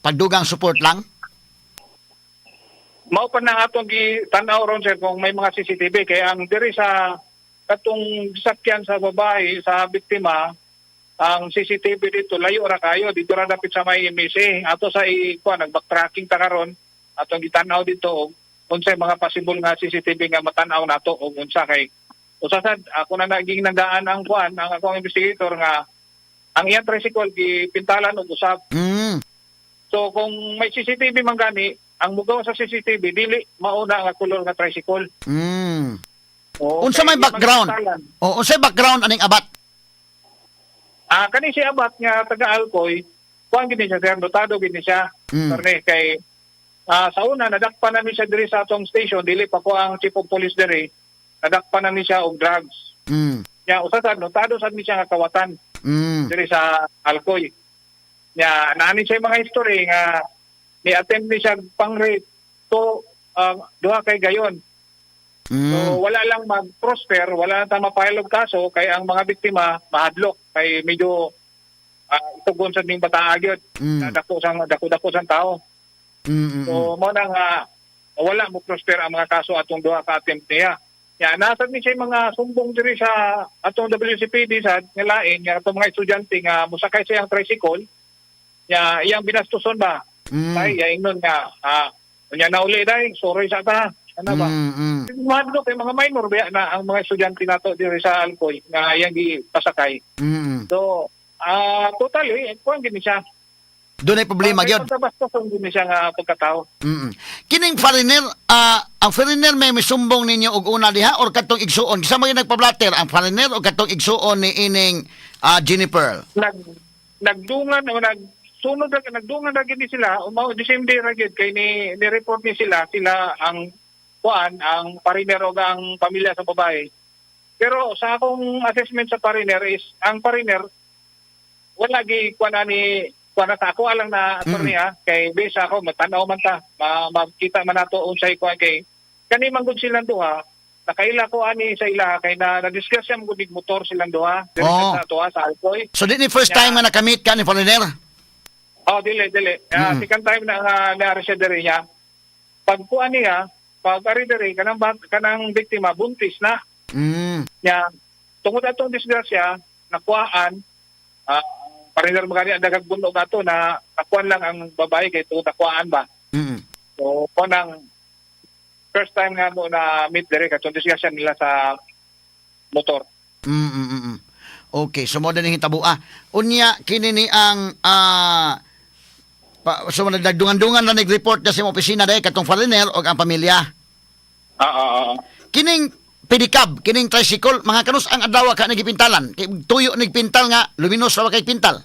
pagdugang support lang? Mao pa na atong gitan-aw ron, sir, kung may mga CCTV kay ang diri sa katong sakyan sa babae sa biktima, ang CCTV dito layo ra kayo dito ra dapit sa may MSA ato sa kuan, nag-backtracking ta karon, atong gitan-aw dito og unsay mga possible nga CCTV nga matan-aw nato og unsa kay usa sad ako na naging nanggaan ang kuan ang akong investigator nga ang iyang tricycle gipintalan og usab. So kung may CCTV man gani, ang mugaw sa CCTV dili mauna nga kolor nga tricycle. Oo, Unsa kay may di man background? gipintalan. O unsay background aning Abat? Kani si Abat nga taga Alcoy, kuan gini siya, sir, notado gini siya. Karne kay sa una nadakpan na ni siya diri sa atong station, dili pa ko ang chief of police diri. Nadakpan na ni siya og drugs. Nya usa sad notado sad ni siya nga kawatan diri sa Alcoy. Nya naani siya mga history nga ni attempt ni siya pang rape to duha kay gayon. So wala lang mag-prosper, wala lang ta mapile og kaso kay ang mga biktima mahadlok kay medyo itugon sa ning bataa gyud. Dako sang dako-dako sang tao. So mo na nga wala mo prosper ang mga kaso atong duha ka attempt niya. Ya nasa ni siya mga sumbong diri sa atong WCPD sad nga lain nga atong mga estudyante nga mosakay sa iyang tricycle ya iyang binastuson ba. Ay ya ingnon nga unya na uli dai, sorry sa ta. Ano ba? Mahadlok kay mga minor ba na ang mga estudyante nato diri sa Alcoy nga iyang gipasakay. So totally kuan gini siya. Doon ay problema Kay gyud. pagkabastoson gini siya nga pagkatao. Kining foreigner, ang foreigner may misumbong ninyo og una diha or katong igsuon? Kinsa may nagpa-blatter, ang foreigner o katong igsuon ni ining Jennifer? Nagdungan o nagsunod ra nagdungan ra gid ni sila o mao the same day ra gid kay ni report ni sila sila ang kuan ang pariner o ang pamilya sa babae. Pero sa akong assessment sa pariner is ang pariner wala gi kuan ani kuan na sa ako alang na attorney kay base ako matanaw man ta makita man nato unsay kuan kay kani man gud silang duha nakaila ko ani sa ila kay na na-discuss siya man gud ig motor silang duha diri sa tuwa sa Alcoy. So di ni first time nga nakamit ka ni foreigner? Oh, dili, dili. Second time na nga naari siya diri niya. Pagkuan niya, pag ari diri kanang kanang biktima buntis na. Niya tungod atong disgrasya nakuhaan pariner mo gani ang dagag bunog ato na nakuan lang ang babae kay tungod nakuhaan ba. So ko nang first time nga mo na meet diri katong disgrasya nila sa motor. Okay, so mo din hitabo ah. Unya kini ni ang pa, so nagdungan-dungan na nag-report na sa imong opisina dahil katong foreigner o ang pamilya. Kining pedicab, kining tricycle, mga kanus ang adlaw ka nagipintalan. Kay tuyo nagpintal nga, luminos ra kay pintal.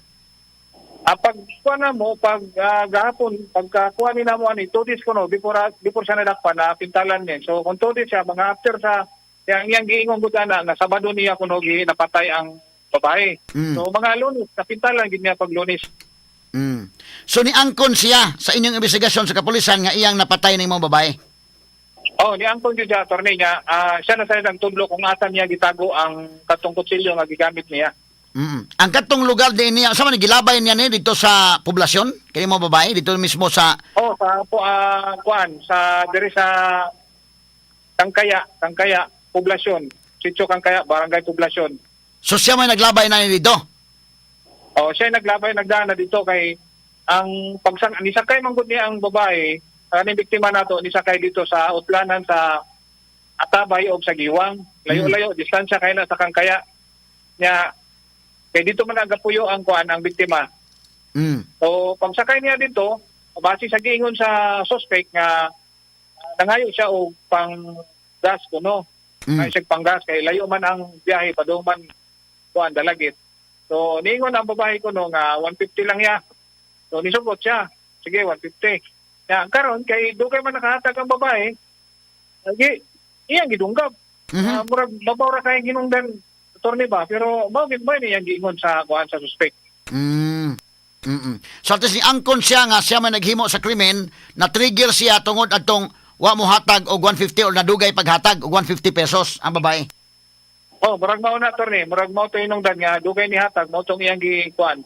Pag kuha na mo, pag gahapon, pagka kuha ni namo ani, 2 days ko no, before, before siya nadakpan, na pintalan niya. So kung 2 days siya, mga after sa, yang iyang giingong gud ana, nga Sabado niya kuno gi napatay ang babae. So mga Lunes, napintalan gid niya pag Lunes. So niangkon siya sa inyong investigasyon sa kapulisan nga iyang napatay ning mga babae. Oh, ni angkon gyud siya, attorney niya. Siya na sa nagtudlo kung asa niya gitago ang katong kutsilyo nga gigamit niya. Ang katong lugar din niya, sa man gilabay niya ni dito sa poblasyon, kini mo babae dito mismo sa Oh, sa po kuan sa diri sa Kangkaya, Kangkaya poblasyon. Sitio Kangkaya, Barangay Poblasyon. So siya may naglabay na ni dito. Oh, siya naglabay nagdana dito kay ang pagsang nisakay man gud niya ang babae, kaning biktima nato nisakay dito sa utlanan sa Atabay o sa Giwang. Layo-layo distansya kay na sa Kangkaya. Nya kay dito man nagapuyo ang kuan ang biktima. So pagsakay niya dito, base sa giingon sa suspect nga nangayo siya og pang gas kuno. Nangayo siya pang gas kay layo man ang biyahe padung man kuan dalagit. So niingon ang babae kuno nga 150 lang ya. So nisugot siya. Sige, 150. Ya, karon kay dugay man nakahatag ang babae. Lagi iyang gidunggab. Murag babaw ra kay ginungdan, attorney ba, pero mao gid ba ni iyang giingon sa kuan sa suspect. So at least ni angkon siya nga siya may naghimo sa krimen, na trigger siya tungod adtong wa mo hatag og 150 or nadugay paghatag og 150 pesos ang babae. Oh, murag mao na, attorney, murag mao to inungdan nga dugay ni hatag mao tong iyang gikuan.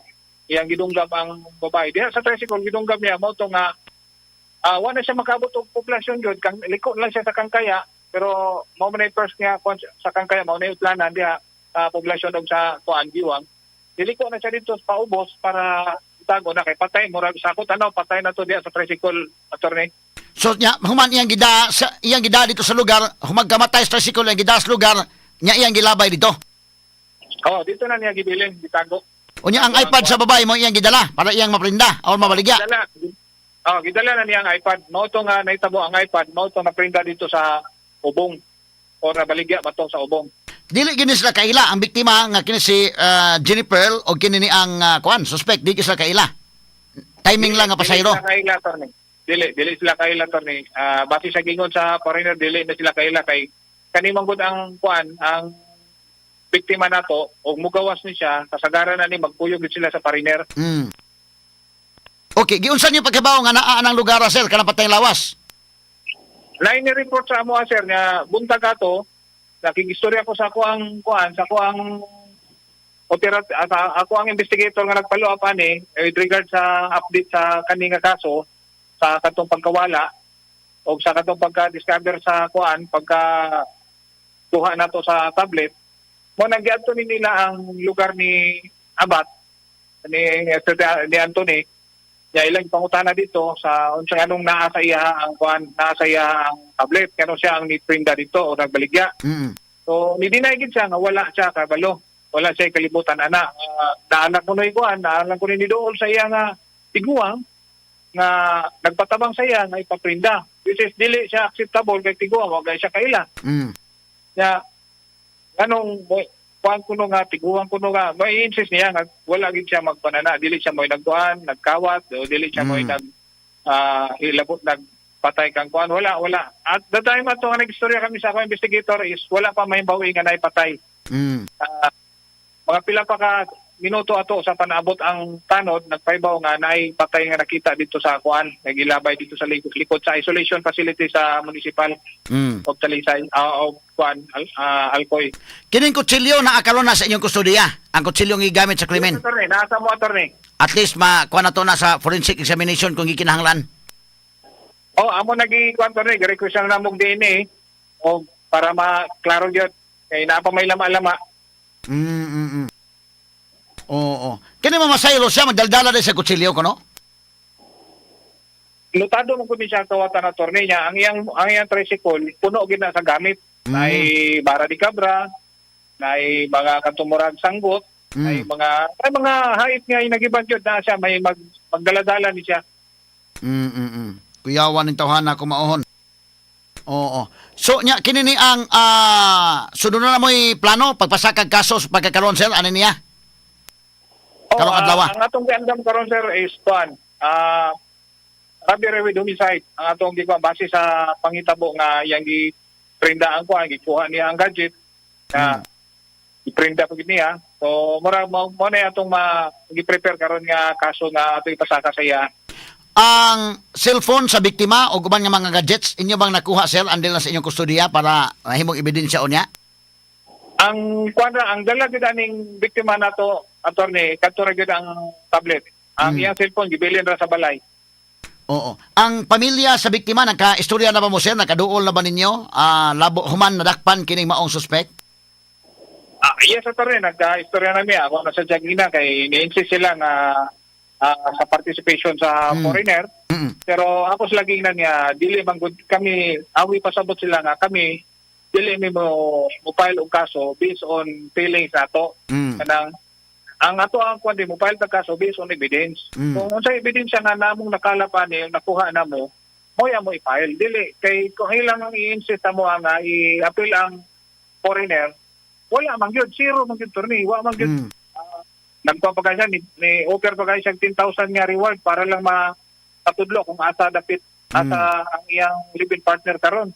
Iyang gidunggab ang babae. Diha sa tricycle gidunggab niya mao to nga wa na siya makaabot og poblasyon gyud kang liko lang siya sa Kangkaya, pero mao man ay first nga kuan sa Kangkaya, mao na yung planan diha sa poblasyon og sa kuan Giwang. Diliko na siya dito sa paubos para itago na kay patay, murag sa ako tanaw patay na to diha sa tricycle, attorney. So nya human iyang gida sa iyang gida dito sa lugar, humagkamatay sa tricycle iyang gida sa lugar, nya iyang gilabay dito. Oh, dito na niya gibilin, gitago. Unya ang iPad sa babae mo iyang gidala para iyang maprinda or mabaligya. Gidala. Oh, gidala na niya ang iPad. Mao to nga nahitabo ang iPad, mao to naprinda dito sa ubong o nabaligya ba to sa ubong. Dili gini sila kaila ang biktima nga kini si Jenny Pearl o kini ni ang kuan suspect, di sila kaila. Timing lang nga pasayro. Dili sila kaila, attorney. Dili, dili sila kaila, attorney. Base sa gingon sa foreigner, dili na sila kaila kay kani man gud ang kuan ang biktima nato og mugawas ni siya kasagaran na ni magkuyog gid sila sa foreigner. Okay, giunsa niyo pagkabaw nga naa anang lugar sir kanang patay lawas? Lain ni report sa amo sir nga buntag ato nakigistorya ko sa ako ang kuan sa ako ang operat at ako ang investigator nga nagpalo up ani with regard sa update sa kani nga kaso sa katong pagkawala o sa katong pagka-discover sa kuan pagka kuha nato sa tablet mo nagyadto ni nila ang lugar ni Abat ni ni Anthony niya ilang pangutana dito sa unsang anong naa sa iya ang kuan naa sa iya ang tablet kano siya ang niprinda dito o nagbaligya. So ni-deny gid siya nga wala siya kabalo. Wala siya kalibutan ana. Naanak ko na kuan, naanak ko ni dool sa iya nga tiguang nga nagpatabang sa iya nga ipaprinda. Which is dili siya acceptable kay tiguang wa gay siya kaila. Ya anong kuan kuno nga tiguang kuno nga may insist niya nga wala gid siya magpanana, dili siya mo'y nagkuan, nagkawat, o dili siya mo'y nag ilabot nagpatay kang kuan, wala wala. At the time ato nga nagstorya kami sa ako investigator is wala pa may bawi nga naipatay. Mga pila pa ka minuto ato sa panaabot ang tanod nagpaybaw nga naay patay nga nakita dito sa kuan nagilabay dito sa likod, likod sa isolation facility sa municipal of Talisay of kuan Alcoy. Kining kutsilyo na karon na sa inyong kustodiya. Ang kutsilyo nga gigamit sa krimen. Yes, attorney, nasa mo attorney. At least makuha na to na sa forensic examination kung gikinahanglan. Oh, amo nagi kuan attorney, request na namog DNA o para maklaro gyud kay naa pa may lama-lama. Oo. Kini mo masaylo siya magdaldala din sa kutsilyo kuno? Lutado mo kun siya kawatan attorney niya ang iyang tricycle puno gid na sa gamit. Nay bara di cabra, nay mga katumurag sanggot, ay mga hait nga inagiban gyud na siya may magdaladala ni siya. Kuyawan ning tawhana kumaohon. Oo. So nya kini ni ang sunod na mo'y plano pagpasakag kaso sa pagkakaroon sir ano niya? Oh, Karong adlaw. Ang atong giandam karon sir is kuan robbery with homicide ang atong gikuan base sa pangitabo nga iyang giprinda ang kuan gikuha niya ang gadget na giprinda pag niya. So mura mo na atong ma gi-prepare karon nga kaso nga ato ipasaka sa iya. Ang cellphone sa biktima o uban nga mga gadgets, inyo bang nakuha, sir, andil na sa inyong kustodiya para mahimong ebidensya unya? Ang kuan ra, ang dala gid aning biktima nato, attorney, kadto ra gyud ang tablet. Ang iyang cellphone gibilin ra sa balay. Oo. Ang pamilya sa biktima, nagka-istorya na ba mo, sir? Nakaduol na ba ninyo? Labo, human nadakpan kining maong suspect? Yes, attorney, nagka-istorya na mi ako na sa Jagina kay ni-insist sila nga sa participation sa foreigner. Pero ako sila gingnan niya, dili man gud kami awi pasabot sila nga kami dili mi mo file og kaso based on feelings nato. Kanang ang ato ang kuan di mo file ta kaso based on evidence. Kung unsay ebidensya nga namong nakalap ani nakuha namo, mo ya mo i-file. Dili kay kung ilang ang i-insist mo ang i-appeal ang foreigner, wala man gyud, zero man gyud, attorney, wa man gyud. Nagkuha pa kayo siya, ni offer pa kayo siya 10,000 nga reward para lang matudlo kung asa dapit asa ang iyang live-in partner karon.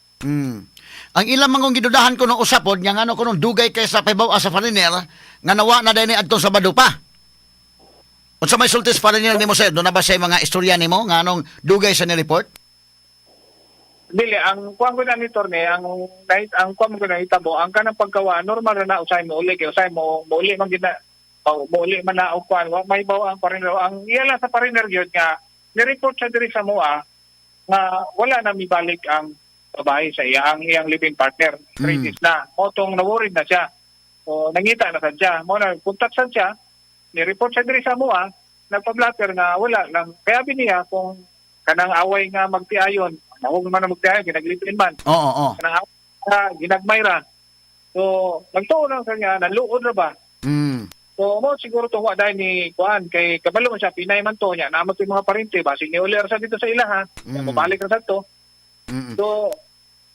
Ang ilang mangong gidudahan ko nung usapod, nga ngano ko nung dugay kay sa pahibaw sa foreigner, nga nawa na din adto sa Sabado pa. Unsa may sultis foreigner nimo, sir? Doon na ba siya mga istorya nimo nga anong dugay sa ni-report? Dili ang kuan ko na ni torne, ang kuan ko na hitabo ang kanang pagkawa, normal ra na usay mo uli kay usay mo mouli man gid na mouli man na og kuan, wa may baw ang foreigner. Ang iya lang sa foreigner gyud nga ni-report siya diri sa moa nga wala na mibalik ang babae sa iya, ang iyang living partner. 3 days na motong na-worried na siya, so nangita na sad siya mo na contact sad siya, ni-report siya diri sa moa, nagpa-blatter nga wala lang. Kaya niya kung kanang away nga magtiayon, nahog man na magtiayon, ginaglipin man, Oo, oo. kanang away nga ginagmay ra, so nagtuo lang sa niya, naluod ra ba. So mo siguro to wa dahil ni kuan kay kabalo man siya, Pinay man to niya, naamo to yung mga parente, basig ni uli ra sa dito sa ilaha, mabalik ra sa to. So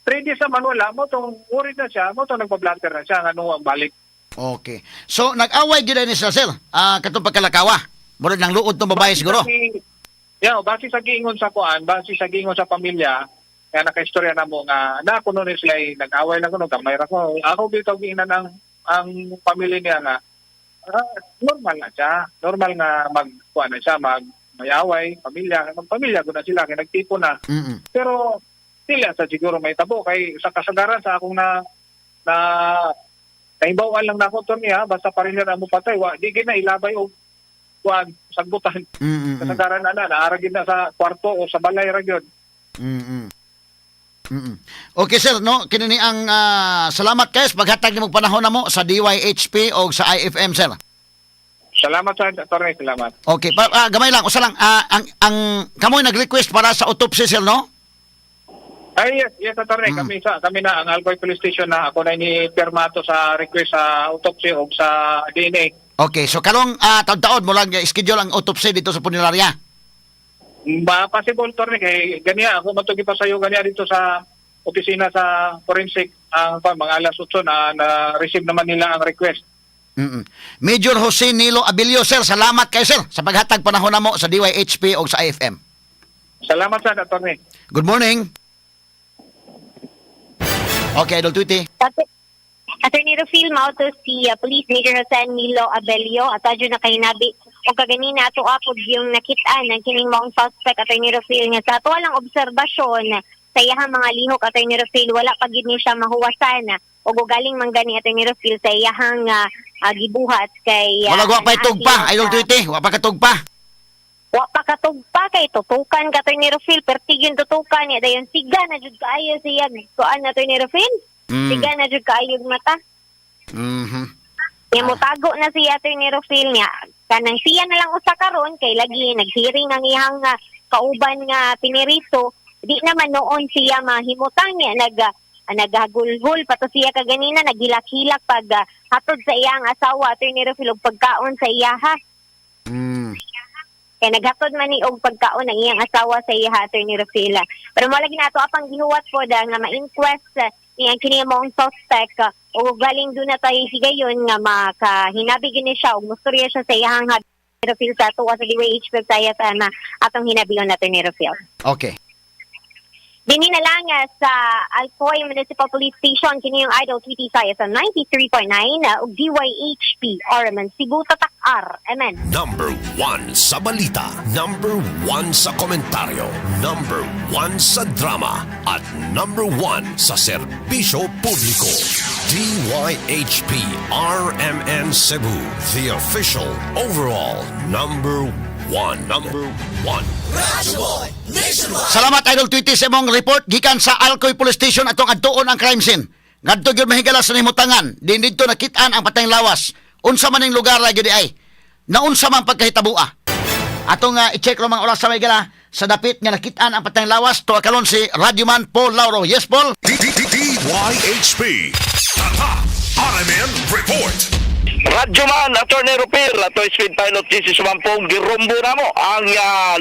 3 days naman wala mo tong worried na siya, mo tong nagpa-blatter na siya ngano ang balik. Okay. So nag-away gyud ni sila, sir. Katong pagkalakawa. Murag nang luod tong babae siguro. Yeah, base sa giingon sa kuan, base sa giingon sa pamilya, kaya nakaistorya na mo nga na kuno ni sila ay nag-away lang kuno gamay ra ko. Ako bitaw giingnan ang pamilya niya nga normal na siya. Normal nga mag kuan na siya, mag may away, pamilya, magpamilya ko na sila kay nagtipon na. Pero sila sa siguro may tabo kay sa kasagaran sa akong na na nahibaw lang nako to niya, basta pa rin mo patay wa di gid na ilabay og kuan sagbutan. Kasagaran na na naara gid na sa kwarto o sa balay ra gyud. Okay sir, no, kini ni ang salamat kay sa paghatag nimo panahon namo sa DYHP o sa IFM, sir. Salamat sa attorney, salamat. Okay, gamay lang, usa lang, ang kamoy nag-request para sa autopsy, sir, no? Ay, yes, attorney, kami na ang Alcoy Police Station na ako na ni permato sa request sa autopsy o sa DNA. Okay, so karong taud-taod mo lang schedule ang autopsy dito sa punerarya. Ba possible, attorney, kay ganiya ako matugi pa sayo ganiya dito sa opisina sa forensic ang pa, mga alas 8 na na receive naman nila ang request. Major Jose Nilo Abilio, sir, salamat kay sir sa paghatag panahon namo sa DYHP o sa IFM. Salamat sa attorney. Good morning. Okay, Idol Tweety. Attorney Rufil, mao to si Police Major Jose Nilo Abelio at adyo na kahinabi o kaganina ato apod yung nakit-an ang kining maong suspect, Attorney Rufil, nga sa ato lang obserbasyon sa iyahang mga lihok, Attorney Rufil, wala pa gid ni siya mahuwasan o galing man gani, Attorney Rufil, sa iyahang gibuhat kay Wala wa pa itug pa, Idol Tweety, wa pa katug pa. Wa pa katugpa kay tutukan ka, Attorney Rufil, pertig yung tutukan niya, dayon siga na jud kaayo siya kuan, Attorney Rufil. Siga na jud kaayo mata. Nya motago na siya, Attorney Rufil, niya. Kanang siya na lang usa karon kay lagi naghearing ang iyang kauban nga piniriso, di naman noon siya mahimutang niya naghagulhol pa to siya kaganina, naghilak-hilak pag hatod sa iyang asawa, Attorney Rufil, og pagkaon sa iyaha. Kay naghatod man ni og pagkaon ang iyang asawa sa iya, Attorney Rufil. Pero mo lagi nato apang gihuwat po da nga ma-inquest ni ang kini maong suspect o galing doon na tayo higayon nga makahinabi gini siya og mustorya siya sa iyang Rufil sa tuwa sa DYH website na atong hinabiyon natin ni Rufil. Okay. Dinhi na lang sa Alcoy Municipal Police Station, kini inyong Idol Tweety sa FM 93.9 ug DYHP RMN Cebu, Tatak RMN. Number one sa balita, number one sa komentaryo, number one sa drama, at number one sa serbisyo publiko. DYHP RMN Cebu, the official overall number one. Number one. Salamat, Idol Tweety, sa imong report gikan sa Alcoy Police Station atong adtuon ang crime scene. Ngadto gyud, mahigala, sa nahimutangan. Din didto nakit-an ang patayng lawas. Unsa man ning lugar ra gyud ay? Naunsa man pagkahitabua? Atong i-check ro mga oras sa mahigala sa dapit nga nakit-an ang patayng lawas. Tuwa karon si Radyoman Paul Lauro. Yes, Paul. DYHP. Tatak RMN Report. Radyoman, Attorney Rupil, ato Speed Pilot GC Sumampong, girumbo na mo ang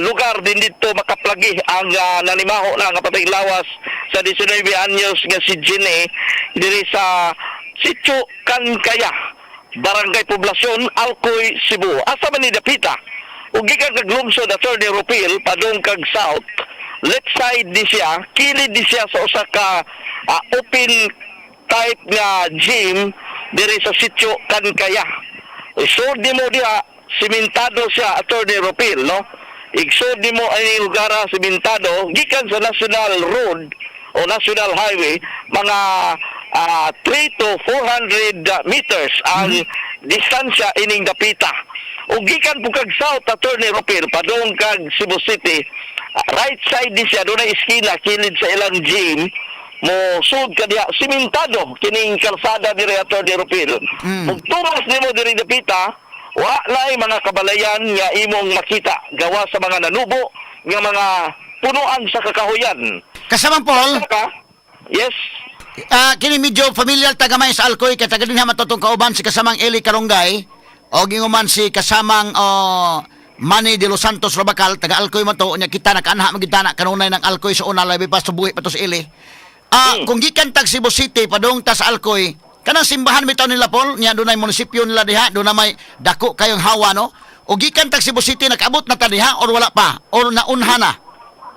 lugar din dito makaplagi ang nanimaho na nga patay lawas sa 19 anyos nga si Jenny diri sa Sitio Kankaya, Barangay Poblacion, Alcoy, Cebu. Asa man ni dapita? Ug gikan kag lungsod, Attorney Rupil, padung kag south, left side ni siya, kilid ni siya sa usa ka open type nga gym diri sa Sitio Kankaya. Isod nimo diha, simentado siya, Attorney Rupil, no? Igsod nimo ay lugar simentado gikan sa National Road o National Highway, mga 3 to 400 meters ang distansya ining dapita. Ug gikan po kag south, Attorney Rupil, padung kag Cebu City, right side ni siya, dunay iskina kilid sa ilang gym, mo sud ka diha, simentado kining kalsada diri, Attorney Rupil. Ug tumas nimo diri dapita, wa nay mga kabalayan nga imong makita gawa sa mga nanubo nga mga punuan sa kakahuyan. Kasamang Paul, Ka? Yes. Kini medyo familiar tagamay sa Alcoy kay taga dinha matutong kauban si kasamang Eli Karunggay o ginguman si kasamang oh, Manny de los Santos Robacal, taga Alcoy man to. Unya kita nakaanha man gid na kanunay ng Alcoy sa una, labi pa sa buhi pa to si Eli. Kung gikan tag Cebu City padung ta sa Alcoy, kanang simbahan bitaw nila, Paul, nya dunay munisipyo nila diha, dunay may dako kayong hawa, no? O gikan tag Cebu City, nakaabot na ta diha or wala pa or naunha na?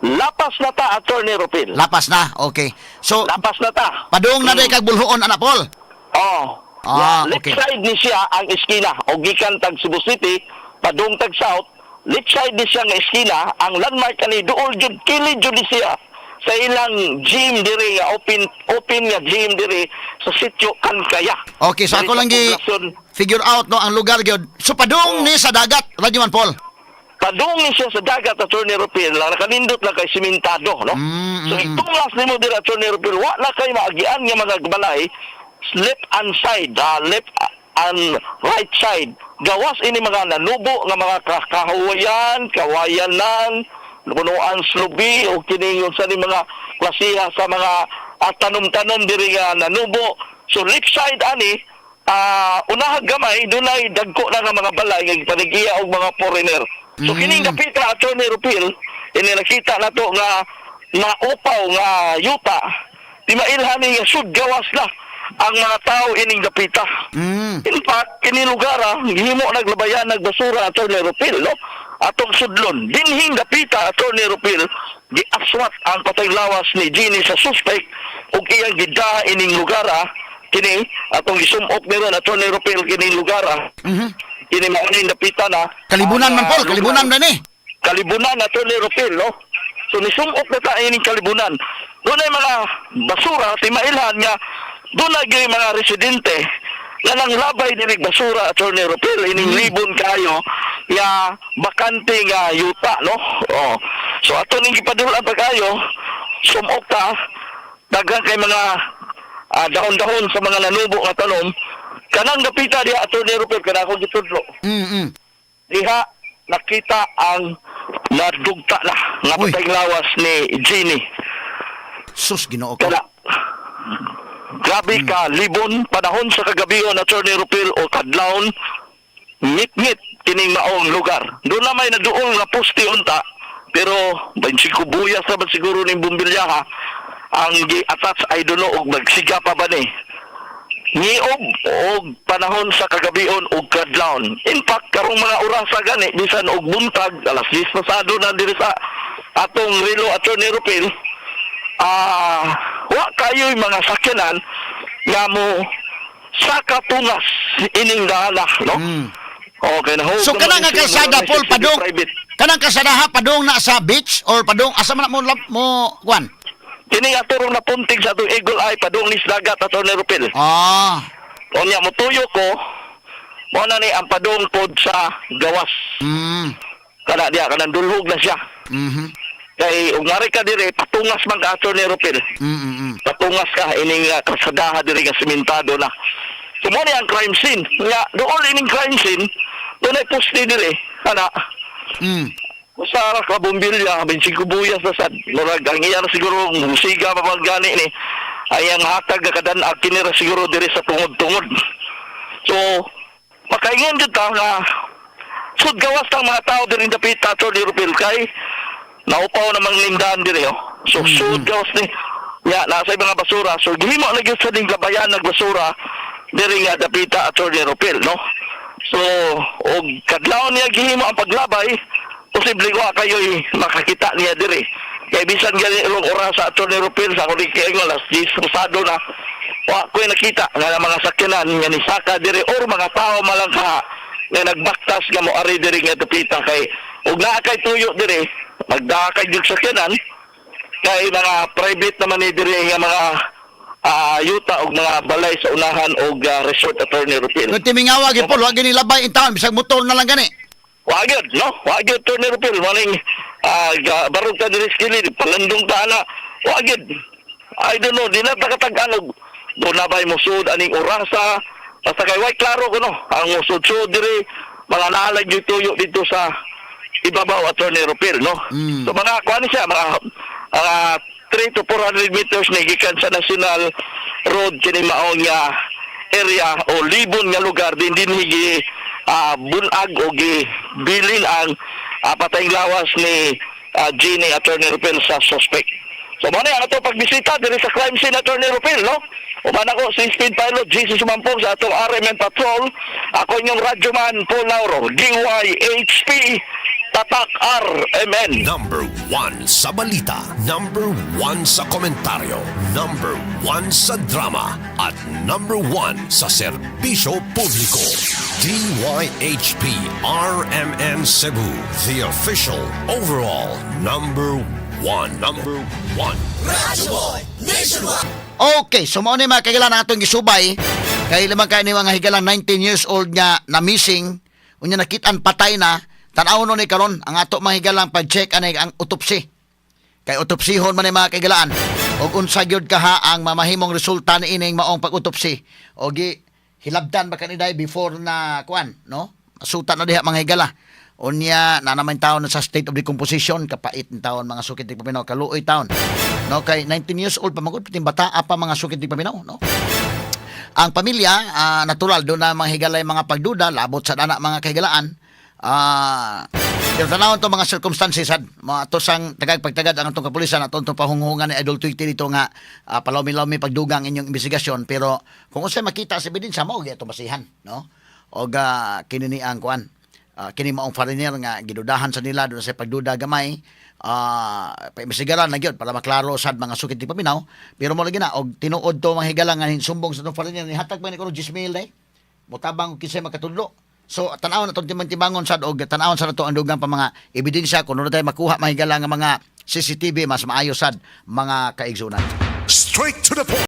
Lapas na ta, Attorney Rupil. Lapas na, okay. So Lapas na ta. Padung na day kag Boljoon ana, Paul. Oh. Ah, Yeah, left okay. side ni siya ang eskina o gikan tag Cebu City padung tag south, left side ni siya nga eskina, ang landmark ani duol jud, kilid jud ni siya sa ilang gym diri nga open open nga gym diri sa Sitio Kankaya. Okay, so Diri ako sa lang gi poblasyon. figure out no ang lugar gyud. So padung ni sa dagat, Radyoman Paul. Padung ni siya sa dagat, Attorney Rupil, lang nakanindot lang kay simentado, no? So itunglas nimo diri, Attorney Rupil, wa na kay maagian nga mga balay left and side, left and right side. Gawas ini mga nanubo nga mga kahuwayan, kawayanan, punuan slubi o kini yung sa ni mga klasiha sa mga tanom-tanom diri nga nanubo. So left side ani, unahag gamay, dunay dagko na nga mga balay nga gipanigiya og mga foreigner. So kining dapita, Attorney Rupil, ini nakita na to nga naupaw nga yuta, di mailhan ni nga sud gawas na ang mga tao ining dapita. In fact, kini lugar gihimo naglabayan nagbasura, Attorney Rupil, no? Atong sudlon, dinhing dapita, Attorney Rupil, giaswat ang patay lawas ni Jeannie sa suspect ug iyang gida ining lugar kini atong gisumok meron, Attorney Rupil, kining lugar kini mao ning dapita na. Kalibunan Ang, man, Paul, lugar. Kalibunan na ni. Kalibunan, Attorney Rupil, no? So nisumok na ta ining kalibunan. Doon ay mga basura, timailhan nga doon ay gyud mga residente nga nang labay dinig basura, Attorney Rupil, ining libon kayo nga bakante nga yuta, no? Oh. So ato ning gipadul-an pa kayo, sumok ta, daghan kay mga dahon-dahon sa mga nanubo nga tanom. Kanang dapita diha, Attorney Rupil, kana akong gitudlo diha nakita ang nadugta na nga Uy. patay lawas ni Jeannie. Sus, Ginoo ko. Kana grabe ka libon panahon sa kagabion, Attorney Rupil, o kadlawon, ngit-ngit kining maong lugar. Doon na may naduol nga poste unta, pero 25 buyas na ba siguro ning bumbilya ha ang gi-attach ay duno og magsiga pa ba ni ngiob og panahon sa kagabion og kadlawon. In fact, karong mga orasa gani, bisan og buntag, alas 10 pasado na diri sa atong relo, Attorney Rupil, Wa kayo'y mga sakyanan nga mo saka tungas ining dala, no? Okay, na. So kanang nga kalsada, Paul, padung private. Kanang kalsada ha, padung na sa beach or padung asa man na mo mo kuan? Kini ato rong napunting sa atong Eagle Eye, padung nis dagat, Attorney Rupil. Unya motuyo ko, mo na ni ang padung pod sa gawas. Kana diya, kanang dulhog na siya. Kay ug ngari ka dire, patungas man ka, Attorney Rupil. Patungas ka ining kalsadaha diri nga simentado na. So mo ni ang crime scene. Nga dool ining crime scene, dunay poste diri ana. Sa ka bombilya, 25 buyas na sad. Murag ang iya na siguro musiga pa bang gani ni. Ay ang hatag nga kadan-ag kini ra siguro diri sa tungod-tungod. So makaingon jud ta nga sud gawas tang mga tao diri dapit, Attorney Rupil, kay naupaw namang lindaan diri, oh. So sud gawas ni ya nasa mga basura. So gihimo na gyud sa ning labayan ng basura diri nga dapita, Attorney Rupil, no? So og kadlawon niya gihimo ang paglabay, posible wa kayo'y makakita niya diri. Kay bisan gani rong oras sa Attorney Rupil, sa akong kay alas 10 pasado na, wa ko'y nakita nga mga sakyanan nga nisaka diri or mga tao malang ka nga nagbaktas nga moari diri nga dapita, kay ug naa kay tuyo diri, magdaa kay gyud sakyanan, kay mga private naman ni diri nga mga yuta og mga balay sa unahan og resort, Attorney Rupil. Kung timingawa gyud, Paul, wa gini labay in town, bisag motor na lang gani. Wa gyud, no? Wa gyud, Attorney Rupil, maning barog ta diri sa kilid, palandong ta ana. Wa gyud. I don't know, di na ta katag-an og do na ba'y musud aning orasa. Basta kay way klaro kuno ang musud-sud diri, mga naalag yung tuyo dito sa ibabaw, Attorney Rupil, no? So mga kuan siya, mga 3 to 400 meters ni gikan sa National Road kini maong nga area o libon nga lugar din din higi bunag o gi bilin ang patayng lawas ni Jeannie, Attorney Rupil, sa suspect. So mo na ang ato pagbisita diri sa crime scene, Attorney Rupil, no? Uban ako si Speed Pilot Jesus Sumampong sa atong RMN Patrol. Ako inyong radyoman Paul Lauro, DYHP Tatak RMN. Number 1 sa balita, number 1 sa komentaryo, number 1 sa drama, at number 1 sa serbisyo publiko. DYHP RMN Cebu, the official overall number 1. Number 1. Okay, so mao ni, mga kahigalaan, ang atong gisubay kay limang kay ni mga higalang 19 years old nga na missing, unya nakitaan patay na. Tan-aw no ni karon ang ato, mga higalang, pag-check ani ang autopsy. Kay autopsihon man ni, mga kahigalaan, ug unsa gyud kaha ang mamahimong resulta ni ining maong pag-autopsy o gi hilabtan ba kaniday before na kuan, no? Masuta na diha, mga higala. Unya na naman taon na sa state of decomposition. Kapait ng taon, mga sukit di paminaw, kaluoy taon, no, kay 19 years old pa magud, piting bata pa, mga sukit di paminaw, no? Ang pamilya, natural doon na mga higalay mga pagduda labot sa anak, mga kahigalaan. Pero tanawon to mga circumstances sad mga tosang tagag pagtagad ang atong kapulisan, atong itong pahunghungan ni Idol Tweety dito nga palawmi-lawmi pagdugang inyong investigasyon, pero kung unsay makita sa ebidensya, mao gyud atong basihan, no? Og kini ni ang kuan, kini maong foreigner nga gidudahan sa nila, doon sa pagduda gamay, paimbestigaran na gyud para maklaro sad, mga sukit di paminaw. Pero mo lagi na og tinuod to, mga higala, nga sumbong sa tong foreigner, nihatag pa ni kuno 10,000 day motabang og kinsay makatudlo. So tan-awon na tong timbang-timbangon sad og tan-awon sa nato ang dugang pa mga ebidensya. Kung ano tayo makuha, mga higala, nga mga CCTV, mas maayo sad, mga kaigsunan. Straight to the point.